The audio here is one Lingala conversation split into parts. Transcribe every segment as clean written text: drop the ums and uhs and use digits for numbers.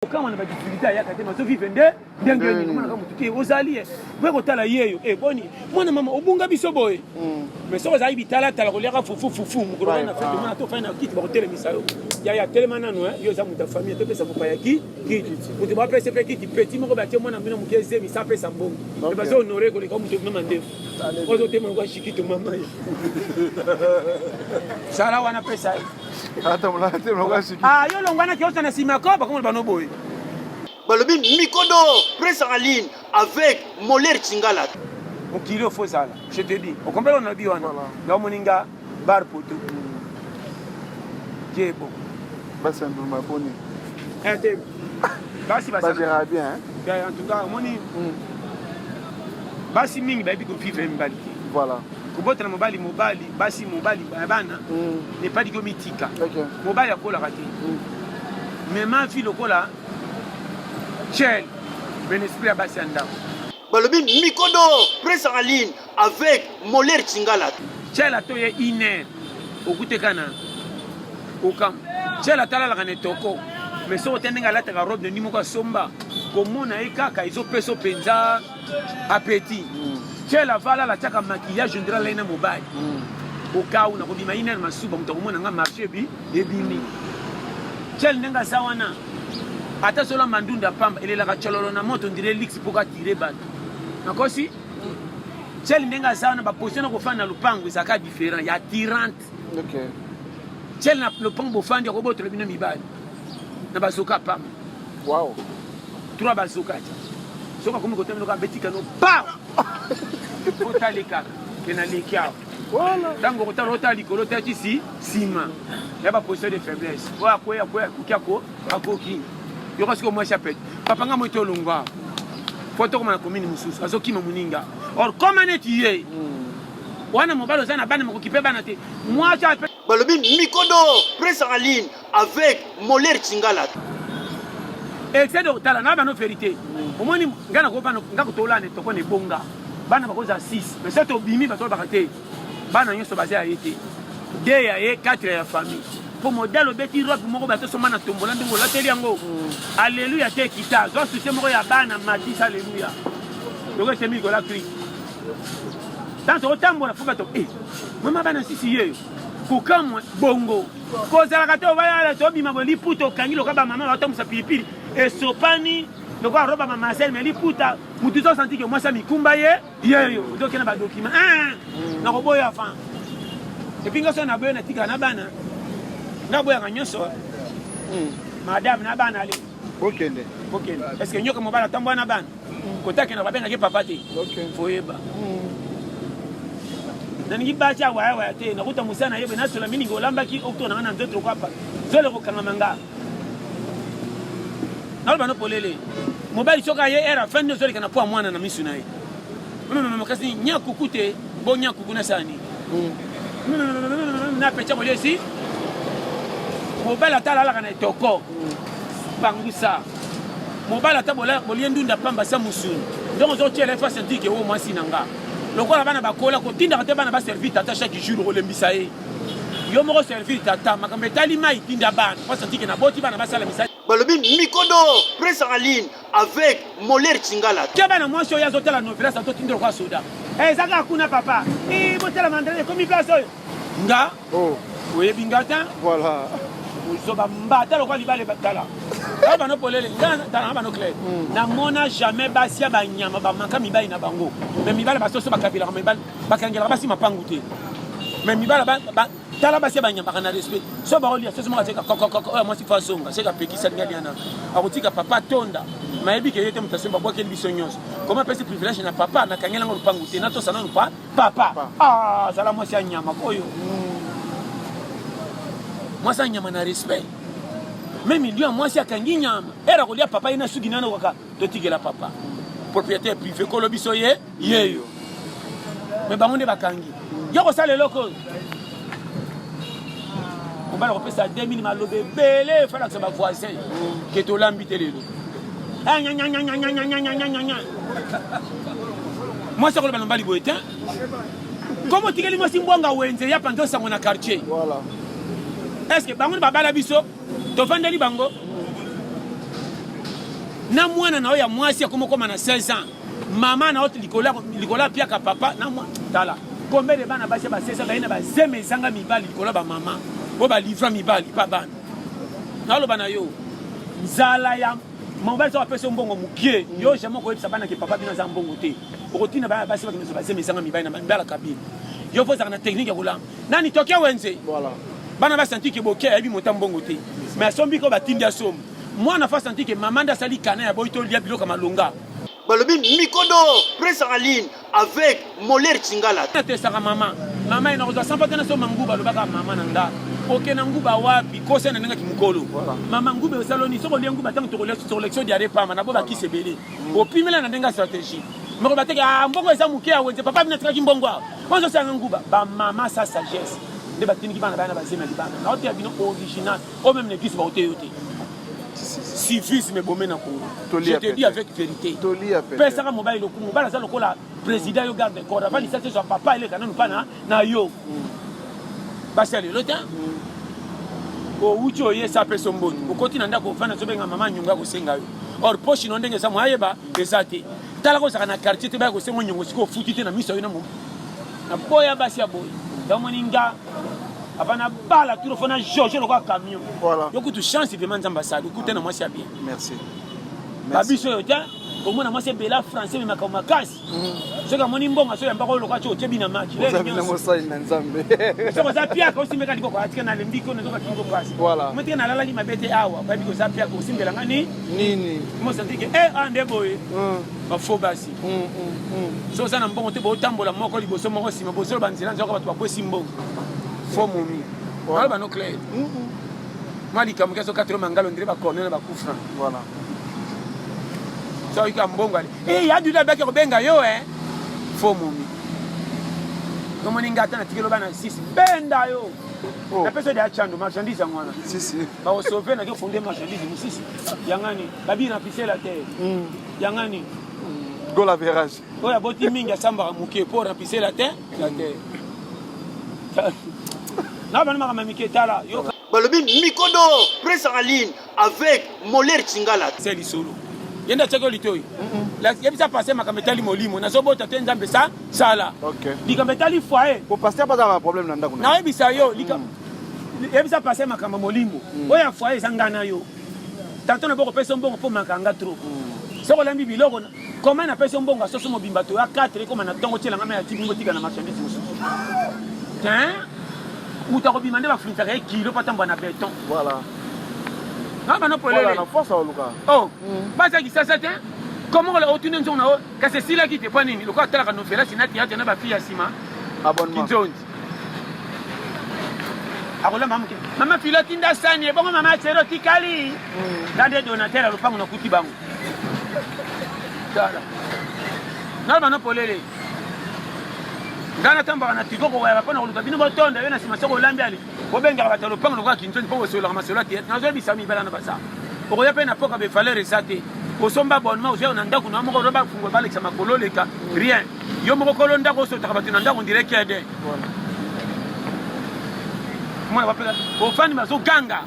Okama na ba difficulté ayaka te mazo vivre nde ndenge nini omonaka motu te ozali ye boye kotala yeyo e boni mwana mama obunga biso boye mm. mais soki ozali bitalatala koliaka fufu fufu mokolo wana na fete omona to fai na kiti bakotelemisa yo yaya telema nano eh. yo oza moto ya famille topesa mopaya ki kiti moto bapesa mpe kiti petit moko batie mwana bino moke ezemi sa apesa mbongo me bazo honore koleka moto mama ndefu ozotema lokola shikito mama ye sala wana pesa ye Ah, yo longwa na kiosa na sima ko bakomona bano boye. Balobi Mikodo presse en ligne avec Molière Chingala. Mokili ofo zala, je te dis. Okombela na bi wana. Na moninga bar poto. Dieu est bon. Basi ya ndumba boni. Eh te. Basi basi. Ba bien hein. Ben, en tout cas, omoni. Mm. Basi mingi bayebi ko vivre mibali te. Voilà. Kobotela mobali mobali basi mobali bana mm. n'est pas dit komitika okay. Mobali akolaka te mm. Mema vie lokola chel ben esprit ya basi ya ndako. Balobi Mikodo presse en ligne avec Molière Chingala. Chel ato ye une heure okuteka na okam chel atalalaka na etoko mais soki ote ndenge alataka robe de nuit moko asomba komona ye kaka ezopesa mpenza appétit mm. Chel avala alatiaka maquillage ondira alai na mobali mm. Okau nakobima iner masuba moto akomona nga marché ebi ebimi chel ndenge aza wana ata zolamba ndunda pamba elelaka cololo na moto ondire lix mpo katire bato nakosi chel ndenge aza wana baposition na kofanda na lopango ezalaka différent ya tirante okay. Chel na lopango bofandi akobotola bino mibali na bazoka pamba wow. 3 bazoka ti soki akomi kotami loka abeti kano pa otali kaka ke naleki awa ntango okotala otala likolo otala ti si nsima ya baposition de faiblesse oyo akwei akwei akoki ako akoki yoka sikoyo mwasi apete papa nga moi tolongwa fo tokoma na commune mosusu azokima moninga or koma neti ye hmm. wana mobali oza na bana mokoki mpe bana te mwasi balobi mikodo presse en ligne avec Molière Chingala. Excès de tala na bano vérité. Omoni nga na kopana nga kotola ne toko ne bonga. Bana bakoza 6 mais soki tobimi bato baka te. Bana nyonso baza ya ye te. 2 ya ye 4 ya famille. Po modèle obeti robe moko bato somba na tombola ndenge olateli yango. Mm. Alléluia te kita. Zwa souci moko ya bana matisa alléluia. Loko etemi likolo ya cri. Tanto otambola fo bato eh mama bana sisi yeyo. Kokamwa bongo. Kozalaka te obayala tobima boye liputa okangi lokola bamama batambusa pilipili esopani lokola roba ma Marcel mais liputa mutu zo santi ke mwasi mikumba ye yeyo ozoke na badokima ah, mm. nakoboya avant epuis nga so naboya natikala na bana nga boyaka nyonso mm. madame na bana ale bokende bokende est ce que nyoka mobali atambola na bana kotakenda babengaki papa te foyeba nalingi basi ya wayawaya te nakuta mosala na ye boye nasola miningi olambaki okto nanga na nzoto lokola zolo ekokangama nga naloba no polele mobali soki aye ere afandi ozoleka na po ya mwana na misu na ye kasi nyakuku te bo nyakuku nasala nini na pecha kolia esi mobali ata alalaka na etoko pangusa mobali ata bolie ndunda pamba sa mosuni ndenge ozotiela ye face antike oyo mwasi na nga lokola bana bakola kotindaka te bana baservir tata chaque jour okolembisa ye yo moko servir tata makambo etali mai tinda bana face antike naboti bana basala misala balobi mikodo presse en ligne avec Molière Chingala. Keba na mwasi oyo azotala novelas azotinda lokola soda. Eh, eza kaka kuna papa. Eh, botala mandrele ekomi place oyo. Nga? Oh. Oyebi nga te? Voilà. Ozoba mbata lokola libale tala. Tala bano polele, nga tala na bano clair. Mm. Namona jamais basi ya banyama bamanka mibali na bango. Mais mibali basoso bakabelaka mibali, bakangelaka basi mapangu te. Mais mibali ba, tala basi ya banyambaka na respect so baolia soso moko ateka kokokoko oyo mwasi fo azonga seke apekisa alingi alia na akotika papa atonda mayebi ke ye te moto asomba abwakeli biso nyonso koma apesi privilège na papa nakangeli yango lopangu te natosa nanu pa papa ah, azala mwasi ya nyama oyo mwasi ya nyama na respect meme milio ya mwasi akangi nyama ere akolia papa ye na suki nano kaka totikela papa propriétaire privé kolo biso ye yeyo me bango nde bakangi yo kosala eloko oyo mobali akopesa 2000 maloba ebele efalakisa bavoisin ke tolambi te lelo mwasi akoloba na mobali boye te komo otikeli mwasi mbwanga wenze ya panza osango na quartier est ce que bango nde babala biso tovandeli bango. Na mwana na yo ya mwasi akomi okoma na 16 ans, mama na yo likolo apiaka papa na mwa tala combien de bana basi ya ba 16 ans baye na bazeme ezanga mibali likolo ya bamama oyo balivra mibali pa bana. Naloba na yo nzala ya mobali soki apesi yo mbongo mokie, yo jamais okoyebisa bana ke papa bino aza mbongo te. Okotinda bana basi bakende kozwa bazemi ezanga mibali na mibala kabila. Yo fo ozalaka na technique ya kolamba nani toke wenze. Voilà. Bana basanti ke boke ayebi mota mbongo te, mais asombi ko batindi asombi. Mwana fa santi ke mama nde asali kana ya boyi tolia biloko ya malonga. Balobi Mikodo presse en ligne avec Molière Tshingala. Natesaka mama, mama ye nakozwa 100 pata nasomba nguba, alobaka mama na nga oke na nguba wapi kosa na ndenge kimokolo. Mama nguba esaloni soki olie nguba ntango tokolia tokolekisa diare pamba na bo bakisi ebele opimela na ndenge ya stratégie. Moko bateke ah mbongo eza moke ya wenze papa bino atikaki mbongo awa ozo sanga nguba. Ba mama sa sagesse nde batindiki bana baya na bazemi ya libanda na oteya bino original oyo meme na église baoteya yo te. Civisme ebome na Congo. Je te dis avec vérité. Pesaka mobali lokumu, mobali aza lokola président yo garde corps avant lisasi ezwa papa eleka nanu pa na yo. Basi ya lelo te. Owuti oye sa pesa mbongo. Okoti na ndako ofanda ozobenga mama nyongo akosenga yo. Or poche no ndenge eza moyeba eza te. Tala kozaka na quartier te baya kosenga nyongo sikoyo ofuti te na miso yo na mo. Na boya basi ya boye. Yango nga avant na bala turo fona George lokola camion. Voilà. Yo kutu chance vraiment Nzambe asali okute na mwasi ya bien. Merci. Babiso yo te omona mwasi ebela français mais makambo makasi. Soki amoni mbongo aso yambaka oyo lokola ti otie bina match. Oza bina mosali na Nzambe. Soki oza piaka osimbeka liboko atika na lembi ko nazoka kingo pasi. Voilà. Motika nalalaki mabe te awa bayebi koza piaka osimbela nga ni nini. Mo sentir que eh ah nde boye. Ba faux basi. Soki oza na mbongo te botambola moko liboso moko nsima bozoloba nzela nzoka bato bakwesi mbongo. Faux momi. Baloba no clair. Mwa likambo ke azokatela mangalo ndire bacorne na bacoup franc. Voilà. So oyika mbongo ale. Eh ya duda baki kobenga yo eh. Faux momi. Omoni nga ata natikeli bana 6 benda yo. Oh. Napesa de achando marchandise yango wana. Si si. Bakosauve nake fonde marchandise mosusu. Yangani babi remplissez la terre. Yangani. Goal average. Oyo aboti mingi asambaka moke mpo remplissez la terre. La terre. Na bana makambo ya mike tala yo. Balobi Mikodo presse en ligne avec Molière Tshingala. C'est lisolo. Ye nde atiaki yo litoyi. Yebisa pasteur makambo etali molimo. Nazobota te Nzambe sa sala. Okay. Likambo etali foyer. Po pasteur bazala na problème na ndako na. Nayebisa yo likambo. Yebisa pasteur makambo molimo. Oyo ya foyer eza nga na yo. Tantôt na boko pesa mbongo po makanga trop. Soko olambi biloko comment na pesa mbongo soso mobimba to ya 4 ekoma na tongo tiela nga ya tibingo tika na marchandise mosusu. Hein? Moto akobima nde bafunisaka ye kilo mpo atambola na beton. Voilà. Na bana polele. Voilà, na force oluka. Oh, baza kisasa te. Comment ola otuni nzongo na yo kasi esilaki te mpo nini lokola atalaka novelas na théâtre na bafille ya nsima. Abonnement. Kinzonzi. Akolamba moke. Mama Filo tinda sani ebongo mama Tsero tikali. Nga nde donateur ya lopango nakuti bango. Tala. Naloba no polele. Nga natambaka na triko kowayaka mpo na koluka bino botonda yo na nsima soki olambi ale bobengaka bato ya lopango lokola kinzonzi mpo bosololaka masolo ya théâtre. Nazoyebisa mibala na baza. Okoya mpe na poka be valeur eza te. Osomba abonnement ozwa na ndako na moko oloba fungola balekisa makolo oleka rien. Yo moko kolo ndako osotaka bato na ndako ndire kede. Mwana bapeka ofandi bazoganga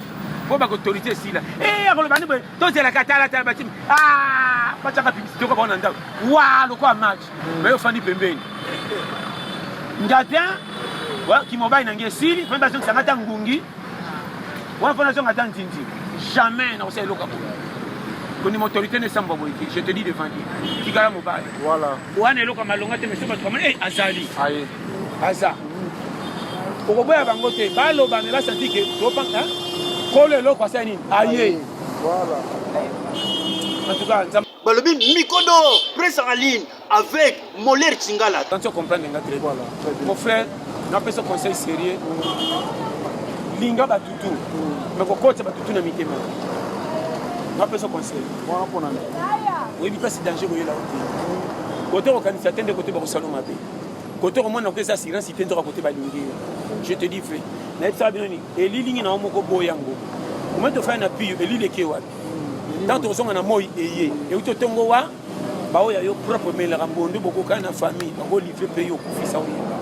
mpo bakoautorité esila. Eh akoloba nde boye tozelaka tala tala batimi. Ah batiaka publicité ko baona ndako. Wa lokola match. Mais ofandi pembeni. Nga te wa kimobali na nge esili mpe bazongisanga ata ngungi. Wana mpo nazonga ata nzinzi. Jamais nakosala eloko ya boye. Kondima autorité nde esambwa boye te. Je te dis devant Dieu. Tikala mobali. Voilà. Wana eloko ya malonga te mais soki bato bamoni eh azali. Aye. Aza. Okoboya bango te baloba me basanti ke topanga kolo eloko asali nini aye. Voilà. En tout cas, Nzambe. Balobi Mikodo presse en ligne avec Molière Tshingala. Quand tu comprends nga très bien. Voilà, très bien. Mon frère, napesa conseil sérieux. Linga batutu. Mais kokotisa batutu na mitema. Napesa conseil. Wana pona nini? Oyebi place danger koyela yo te. Kote kokanisa te nde kote bakosala mabe. Kote komona ko eza assurance te nzoka kote balingi yo. Je te dis vrai. Nayebisaka bino nini? Elilingi na yo moko boya yango. Omoni tofandi na piyo elili eke wapi? Ntango tokozonga na moi eye euti otongo wa baoyo ya yo propre omelaka mbondo bokoka na famille bakolivre mpe yo okufisa oyeba.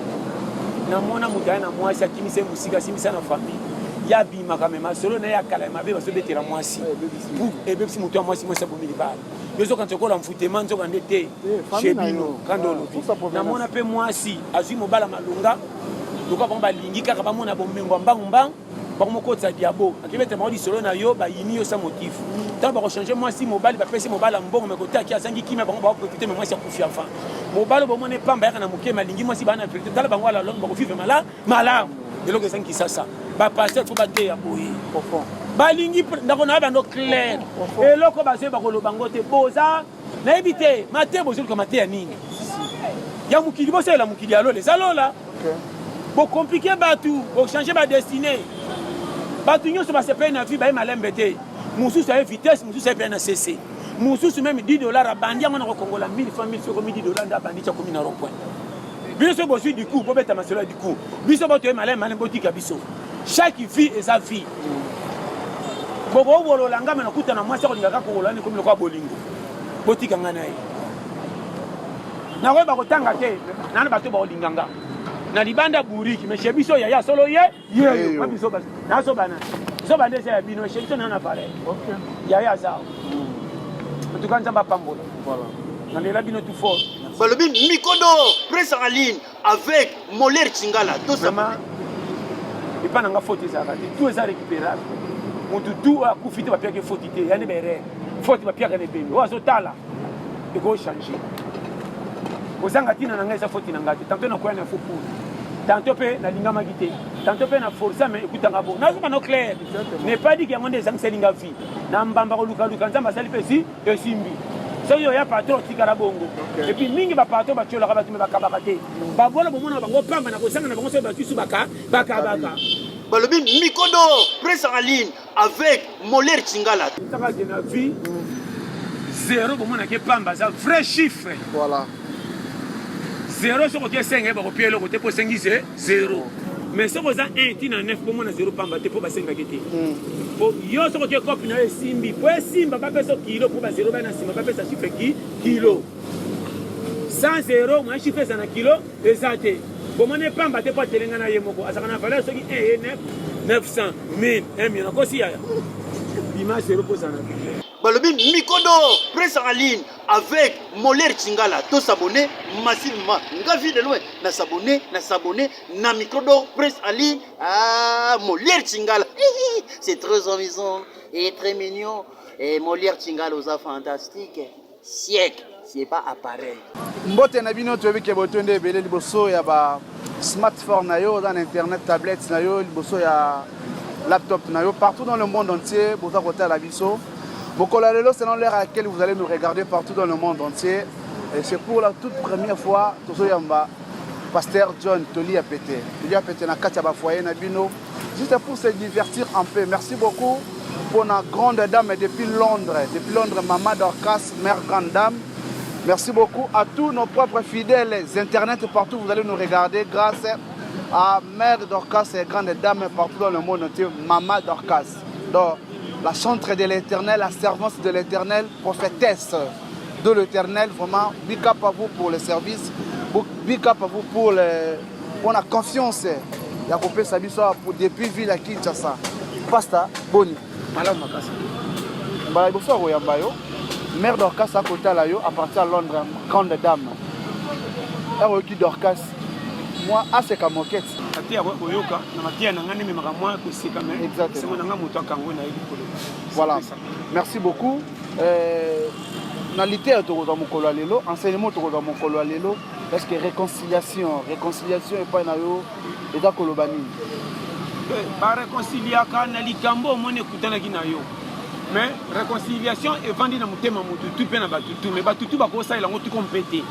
Namona moto aya na mwasi akimisa ye mosika asimbisa na famille. Ye abimaka me masolo na ye ya kala ya mabe bazobetela mwasi. Ebebisi moto ya mwasi, mwasi abomi libala. Yo ozokanisa okola mfutema nzoka nde te. Chez bino kanda olobi. Namona mpe mwasi azwi mobala malonga lokola bango balingi kaka bamona bomengo ya mbangu mbangu bakomokotisa diabo akebeta bango lisolo na yo bayini yo sa motif. Ntango bakochange mwasi mobali bapesi mobali ya mbongo me kotaki azangi kimia bango bakoprofite me mwasi akufi avant. Mobali bomona epamba yaka na moke malingi mwasi bana verite tala bango ala longue bakovivre mala malamu eloko ezangi kisasa bapasteur fo bateya boye balingi ndako na bando clair eloko bazoyeba koloba ngo te boza nayebi te mateya bozoluka mateya nini ya mokili bosalela mokili ya lola eza lola bokomplike bato bochange badestine bato nyonso basepeli na vie baye malembe te mosusu aye vitesse mosusu aye mpe na cc mosusu meme 10 dollar abandi yango na kokongola 1000 francs 1000 soki 10 dollar nde abandi ti akomi na rond point Bino soki bozui du coup bobeta masolo ya du coup. Biso bo toye malamu malamu botika biso. Chaque vie eza vie. Bokowolola nga me nakuta na mwasi akolinga kaka kowolola nde komi lokola bolingo. Botika nga na ye. Nakoyeba kotanga te nana bato bakolinga nga. Na libanda bourrique mais chez biso yaya solo ye yeyo wapi zoba nazoba na zoba nde eza ya bino chez biso nana valeur. Okay. Yaya aza. En tout cas Nzambe apambola. Voilà. Nalela bino tout fort. Balobi Mikodo presse en ligne avec Molière Chingala tout ça. Epa na nga faute ezalaka te tout eza récupérable. Motu tout oyo akufi te bapiaki faute te ya nde baerreur faute bapiaka na ebembe oyo azotala ekochange kozanga ntina na ngai eza faute na ngai te tanto nakoya na faux pour tanto mpe nalingamaki te tanto mpe na forsa me ekutanga bo nazoba no clair ne pas dit yango nde ezangiseli nga vie na mbamba kolukaluka nzambe asali mpe si esimbi soki oya patron otikala bongo okay. epuis mingi bapatron batiolaka bato me bakabaka te babola bomona bango pamba na kozanga na bango soki bazwi su bakabaka balobi mikodo presse en ligne avec Molière Chingala ntangake na vie zero bomonake pamba aza vrai chiffre voilà zero soki oki esenga ye bakopia eloko te mpo osengi ze zero mais soki oza 1 ti na 9 bomona zero pamba te mpo basengaki te mpo yo soki otie cope na yo esimbi mpo esimba bapesa kilo mpo bazero baya na nsima bapesa chiffre ki kilo 100 zero moyen chiffre eza na kilo eza te bomona epamba te mpo atelenga na ye moko azalaka na valeur soki 1 ye 9 900 1000 1 million nakosi yaya bima zero mpo ozala na budget balobi mikodo presse en ligne avec Molière Chingala to s'abonner massivement nga vie de loin na s'abonner na s'abonner na micro presse en ligne ah Molière Chingala c'est très amusant et très mignon et Molière Chingala oza fantastique siècle c'est pas appareil mbote na bino toyebi ke botondi ebele liboso ya ba smartphone na yo oza na internet tablette na yo liboso ya laptop na yo partout dans le monde entier boza kotala biso mokolo ya lelo selon l'heure à laquelle vous allez nous regarder partout dans le monde entier et c'est pour la toute première fois tozoyamba pasteur John Tolia Pete Tolia Pete na kati ya ba foyer na bino juste pour se divertir un peu merci beaucoup pour la grande dame depuis Londres depuis Londres maman Dorcas mère grande dame merci beaucoup à tous nos propres fidèles internet partout vous allez nous regarder grâce à mère Dorcas et grande dame partout dans le monde entier maman Dorcas donc la chantre de l'éternel la servante de l'éternel prophétesse de l'éternel vraiment big up à vous pour le service big up à vous pour le pour la confiance ya kopesa biso depuis ville ya Kinshasa pasta boni malamu makasi mbala liboso ya koyamba yo mère Dorcas akotala yo à partir ya Londres grande dame akoyoki Dorcas mwa aseka mokete mateya koyoka na mateya na ngai nememaka mwa koseka me sengo na ngai moto akango nayebi koloba voilà merci beaucoup euh, na liteya tokozwa mokolo ya lelo enseignement tokozwa mokolo ya lelo est ce que réconciliation réconciliation epai na yo eza koloba nini bareconciliaka na likambo omoni ekutanaki na yo mais réconciliation evandi na motema motu tu mpe na bato tu mais bato tu bakosalela yango tuko mpe te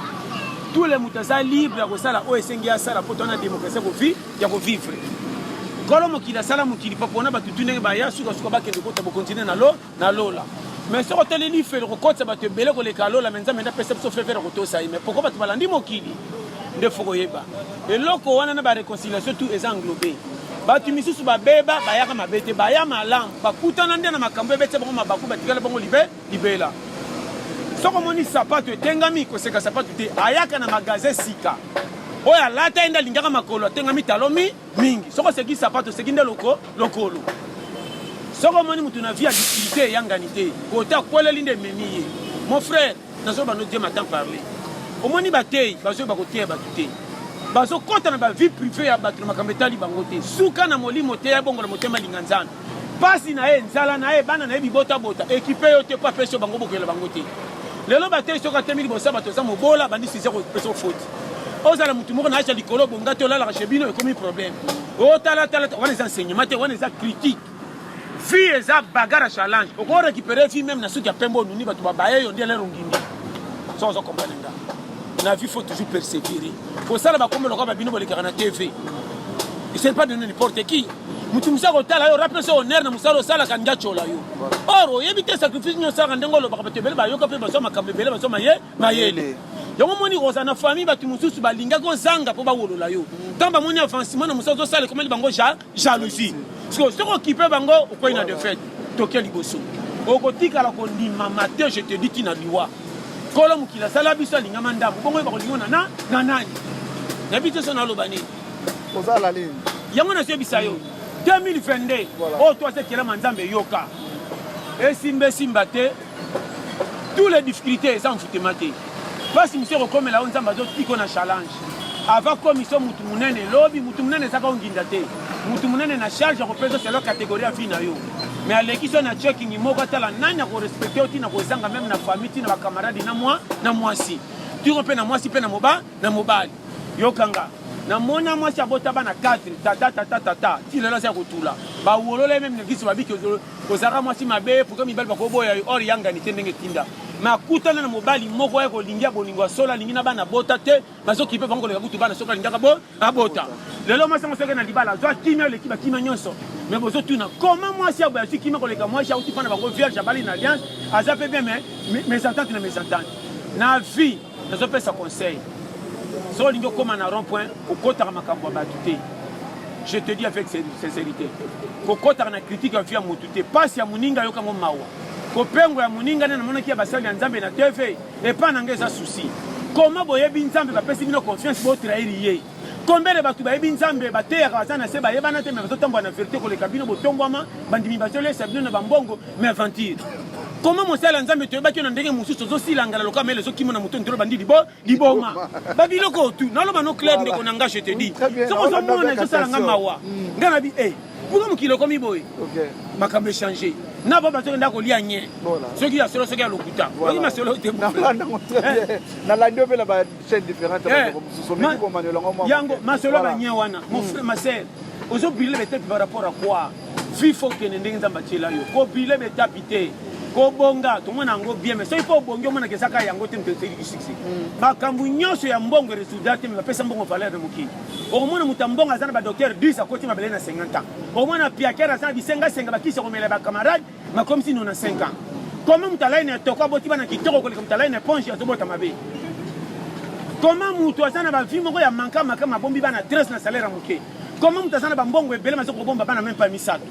tous les moto aza libre ya kosala oyo esengi asala mpo towana démocratie ya kovivre nkolo mokili asala mokili mpo mpona bato tu ndenge baya sukasuka bakende kota bokontinue na lo na lola mais soki otali lifelo kokotisa bato ebele koleka lola me nzambe nde apesa biso fevere ya kotosa ye mais pourkoi bato balandi mokili nde fo koyeba eloko wana na bareconciliation tout eza englobe bato misusu babeba bayaka mabe te baya malamu bakutana nde na makambo ebetisa bango mabaku batikala bango libe libela soki omoni sapato etengami koseka sapato te ayaka na magasin sika. Oyo alata ye nde alingaka makolo atengami talo mi mingi. Soki oseki sapato oseki nde loko lokolo. Soki omoni moto na vie ya difficulté eyangani te, kote akweleli nde ememi ye. Mon frère, nazoloba no Dieu m'attend parler. Omoni bateyi bazoyeba koteya bato te. Bazokota na ba vie privée ya bato na makambo etali bango te. Suka na molimo teya bongola motema linga Nzambe. Pasi na ye, nzala na ye, bana na ye bibotabota, ekipe yo te mpo apesi yo bango bokela bango te. Lelo bateyi soki atemi liboso ya bato oza mobola, bandi size kopesa yo foti. Ozala motu moko na age ya likolo obonga te olalaka chez bino ekomi problème. Otala tala wana eza enseignement te, wana eza critique. Vie eza bagarre ya challenge. Oko récupérer vie même na suki ya pembe onuni bato babaye yo nde lero ngindi. Soki ozo comprendre nga. Na vie faut toujours persévérer. Kosala bakombo lokola ba bino bolekaka na TV. Ce n'est pas donné n'importe qui. Mutu mosusu akotala yo rappel so honneur na mosala osalaka nde atyola yo. Or oyebi te sacrifice nyonso osalaka ndenge olobaka bato ebele bayoka mpe bazwa makambo ebele bazwa maye mayele. Yango omoni kozala na famille bato mosusu balingaki ozanga mpo bawolola yo. Ntango bamoni avancement na mosala ozosala ekomeli bango ja jalousie. Sikoyo soki okipe bango okwei na défaite. Toke liboso. Okotikala kondimama te je te dis ti na liwa. Kolo mokili asala biso alingama ndambo bongo oyeba kolinga na na nani? Nayebi te so naloba nini. Oza la ligne. Yango nazoyebisa yo 2022 oyo to aza ekelama Nzambe yoka esimba esimba te tous les difficultés eza mfutema te mpasi mosu ekokomela yo Nzambe azotiko na challenge ava komiso mutu munene lobi mutu munene ezaka onginda te mutu munene na charge akopesa selo catégorie ya vie na yo mais aleki so na checking moko atala nani akorespecte yo ntina kozanga meme na famille ntina bacamarade na mwa na mwasi tiko mpe na mwasi mpe na moba na mobali Yoka nga. Na mona mwasi abota bana 4 tata tata tata ti lelo aza ya kotula. Ba wolola ye meme na eglise babi ke ozalaka mwasi mabe pourquoi mibali bakoboya yo or yangani te ndenge etinda. Mais akutana na mobali moko aya kolingi ya bolingo ya solo alingi na bana abota te bazo kipe bango koleka kutu bana soki alingaka bo abota. Lelo mwasi yango soki na libala azwa kimia eleki ba kimia nyonso. Mais bozo tuna comment mwasi ya boye azwi kimia koleka mwasi auti mpa na bango vierge abali na alliance aza pe bien mais mésentente na mésentente. Na vie Nazo pesa conseil. Soki olingi okoma na rond point, kokotaka makambo ya bato te. Je te dis avec sincérité. Kokotaka na critique ya vie ya motu te. Pasi ya moninga yoka ngo mawa. Kopengo ya moninga nde namonaki ya basali ya Nzambe na TV, epa na nga eza souci. Comment boyebi Nzambe bapesi bino confiance bo trahir ye? Combien de bato bayebi Nzambe bateyaka baza na se bayebana te mais bazotambola na verite koleka bino botombwama bandimi bazolesa bino na bambongo mais aventure. Comment mosala ya Nzambe toyebaki yo na ndenge mosusu ozosila ngala lokola mele ezokima na moto ntolo bandi libo liboma babiloko oyo tu naloba no clair ndeko na nga je te dis soki ozomona ezosala nga mawa nga na bi eh pourquoi mokili ekomi boye makambo echange na ba bazokenda kolia nye soki ya solo soki ya lokuta oyoki masolo te nalandi yo mpe na ba chaîne différente eh, mosusu omeki komaniola ngo yango masolo ya banye wana mon frère ma sœur ozo brûler betapi par rapport à quoi vie faut kende ndenge nzambe atiela yo ko brûler betapi te kobonga tomona yango bien mais soki mpo obongi omonaka ezaka yango te moto eseliki succès mm. makambo nyonso ya mbongo eresoudra te me bapesa mbongo valeur na mokili okomona moto ya mbongo aza na badocteur 10 akoti mabele na 50 ans okomona piaker aza na bisengasenga bakisi ya komela bacamarade makomisi 95 ans comment moto alai na etoko aboti bana kitoko koleka moto alai na eponge azobota mabe comment moto aza na bavie moko ya manka maka mabombi bana 13 na salaire ya moke comment moto aza na bambongo ebele maza kobomba bana meme pa misato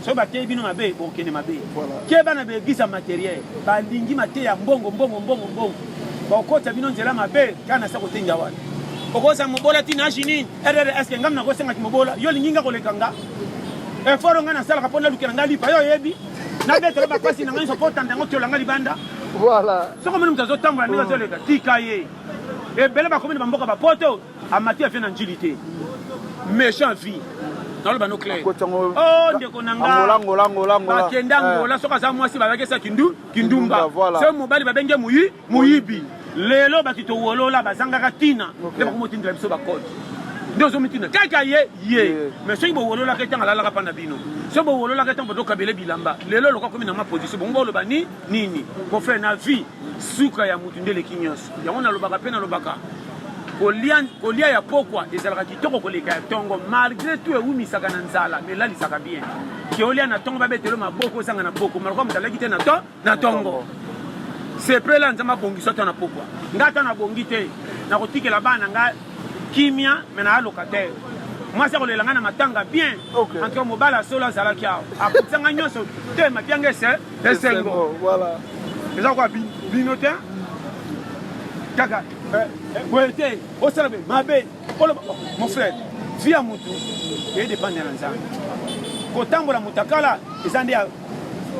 soki bateyi bino mabe bokende mabe ke bana baeglise ya materiel balingi mateya mbongo mbongo mbongo mbongo bakokotisa bino nzela mabe kaka na sa kotinda wana okozala mobola ti na age nini rr eske ngam nakosengaki mobola yo olingi nga koleka nga effort nga nasalaka mpo nalukela nga lipa yo oyebi nabetela bapasi na ngai nyonso mpo otanda yango tiola nga libanda voilà soki omoni moto azotambola ndenge azoleka tika ye ebele bakomi na bamboka bapoto amati avie na njili te méchant vie naloba no clair oh ndeko na nga bakenda eh. angola soki aza mwasi babaki esa kindu kindumba soki mobali babenge moyi moyibi lelo bato towolola bazangaka ntina nde bakomotindela biso bakode nde ozomitina kaka ye ye mais soki bowololaka ntango alalaka mpa na bino soki bowololaka ntango bozokabele bilamba lelo loka komi na ma position bongo boloba ni nini mon frère na vie suka ya motu nde eleki nyonso yango nalobaka mpe nalobaka kolia kolia ya pokwa ezalaka kitoko koleka ya ntongo malgré tout ewumisaka na nzala mais elalisaka bien ke olia na ntongo babetelo maboko ozanga na poko maloko moto alaki te na to na ntongo sepela nzambe abongisa ata na pokwa nga ata nabongi te nakotikela bana nga kimia me naa locataire mwasi akolela ngai na matanga bien okay. en tout cas mobali asolo azalaki awa akokisa ngai nyonso te mapianga ese esengo eza kwa bino te kaka. Eh, eh, boye te, osala boye mabe. Oloba, oh, mon frère, vie ya mutu edépendre na Nzambe. Kotambola mutakala eza nde ya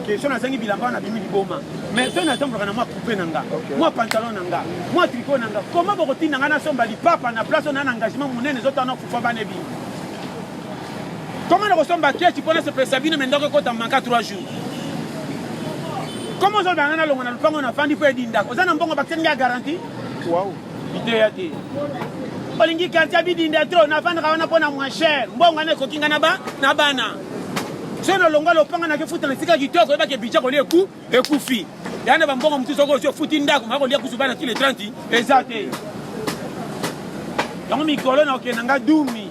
question nazangi bilamba na bimi liboma. Mais soki natambolaka na mwa coupe na nga, mwa pantalon na nga, mwa tricot na nga, comment bokotinda nga nasomba lipapa na place oyo na na engagement monene ezotala na fufa bana ebimi? Comment nakosomba keti mpo nasepelisa bino me ndako ekota manka 3 jours? Comment ozoloba nga nalongwa na lopango nafandi mpo edindaka? Oza na mbongo bakiseli nga ya garantie? Wow. Liteya te. Olingi quartier bidinda trop, nafandaka wana mpo na moins cher. Mbongo wana ekoki nga na bana. Soki nalongwa lopanga nake futa na esika kitoko, oyebake budget kolia eku ekufi. Ya na bambongo mosusu soki osi ofuti ndako, maka kolia kusu bana ti le 30 eza te. Yango mikolo na okenda nga dumi.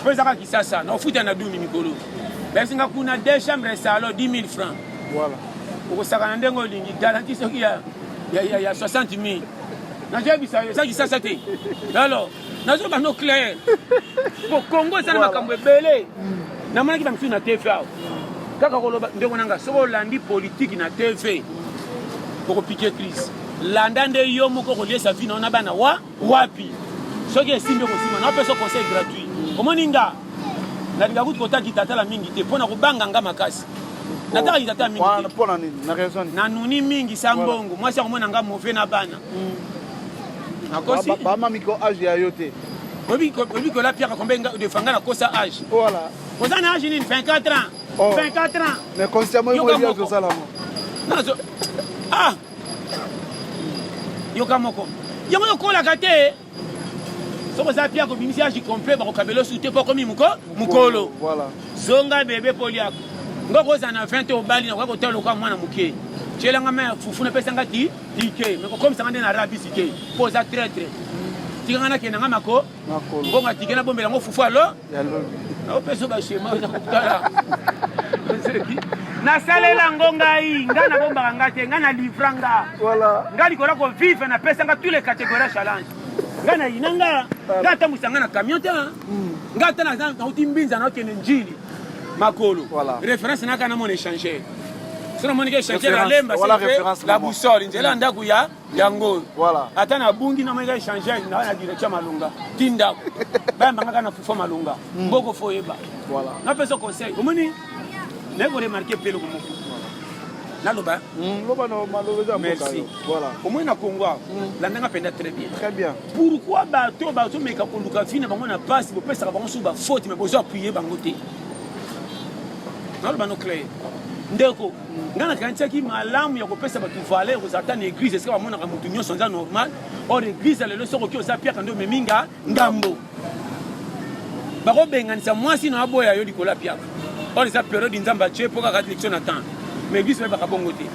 Mpo ezaka Kisasa, na ofuta na dumi mikolo. Bayebisi nga kuna deux chambres salon 10 000 francs. Voilà. Okosakana ndenge olingi, garantie soki ya ya, ya, ya 60 000. Nazoyebisa yo, eza Kisasa te. Alors, nazoba no clair. Po Congo eza na makambo ebele. Namonaki ba misusu na TV awa. Kaka koloba ndeko na nga, soki olandi politique na TV, okopike crise. Landa nde yo moko koliesa vie na yo na bana wa wapi. Soki esimbi okosimba, napesa conseil gratuit. Omoni nga nalinga kutu kotaki tatala mingi te mpo na kobanga nga makasi. Nataka kitata mingi te. Mpo na nini? Na raison nini? Nanuni mingi sa mbongo. Mwasi akomona nga mauvais na bana. Nakosi. Ba mami ko age ya yo te. Oyebi kola piaka combien de fois nga nakosa age. Voilà. Oza na age nini? 24 ans. Oh. 24 ans. Mais consciemment Yoka oyebi moko. ozosala ngo. Nazo ah yoka moko yango yokolaka te soki oza piaka obimisi age complet bakokabela osu te mpo okomi moko mokolo. Voilà. Zonga bebe mpo oliaka nga kozala na 20 obali nakoki kotala lokola mwana moke tyelanga mai ya fufu napesa nga ti tike me kokomisa nga nde na rabisi te mpo oza traitre tika nga nakende nga mako mbongo ya tike nabombela yango fufu alo naopesa bashema oyo nakotala nasalela yango ngai nga nabombaka nga te nga na livra nga nga likolo ya kovivre napesa nga tous les catégories ya challenge nga nayina nga nga atambwisa nga na camion te nga ata nauti mbinza naokende njili makolo référence naka namona échangeur so namoni ke échangeur alemba la boussole nzela ya ndako ya yango ata nabungi namoni ka échangeur naa na direction malonga ti ndako bayamba nga kaka na fufa malonga mboko fo oyeba napesa conseil omoni naye koremarke mpe eloko moko naloba loba na maloba eza merci voilà omoni na Congo awa landanga mpenza très bien très bien pourquoi bato bazomeka koluka vie na bango na pasi bopesaka bango susu bafaute mais bozo appuye bango te naloba no clair ndeko ngai nakanisaki malamu ya kopesa bato valeur kozala ata na église esika bamonaka motu nyonso aza normal or église ya lelo soki oki oza piaka nde omemi nga ngambo bakobenganisa mwasi na aboya yo likolo ya piaka or eza periode nzambe atie mpo kaka lection na temps mais église bayebaka bongo te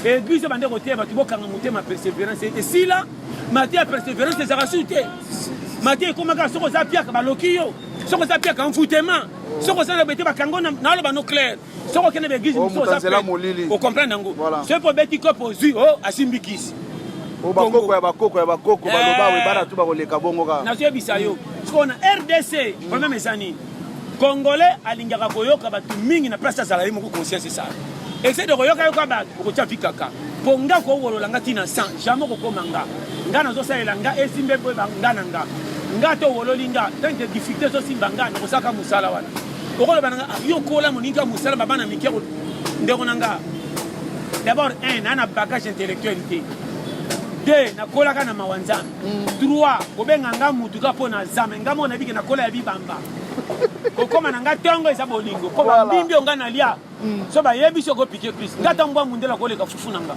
église bande koteya bato bokanga motema persévérance esila mate ya persévérance ezalaka su te mate ekomaka soki oza piaka baloki yo soki oza piaka envoûtement soki oza na bete bakango naloba no clair soki okende ba église mosusu oza ocomprendre yango soki mpo obeti kope ozwi o asimbi kisi bakoko ya bakoko ya bakoko baloba we bana tu bakoleka bongo kaka nazoyebisa yo sikoyo na rdc problème eza nini congolais alingaka koyoka bato mingi na place azala ye moko conscience esala ese de koyoka yoka bato okotia vi kaka mpo nga kowolola nga ntina 100 jamais okokoma nga nga nazosalela nga esimbe boyeba nga na nga nga to owololi nga tant que difficulté ezosimba nga nakosalaka mosala wana okoloba na nga yo kola moninga mosala babana mike ndeko na nga d'abord un naa na bagage intellectuel te deux nakolaka na mawa nzambe trois kobenga nga mutu ka mpo na zame nga moko nayebi ke nakola ya bibamba kokoma na nga ntongo eza bolingo mpo bambimbi oyo nga nalia so bayebi soki opike crise nga ata mbwa mundele akoleka fufu na nga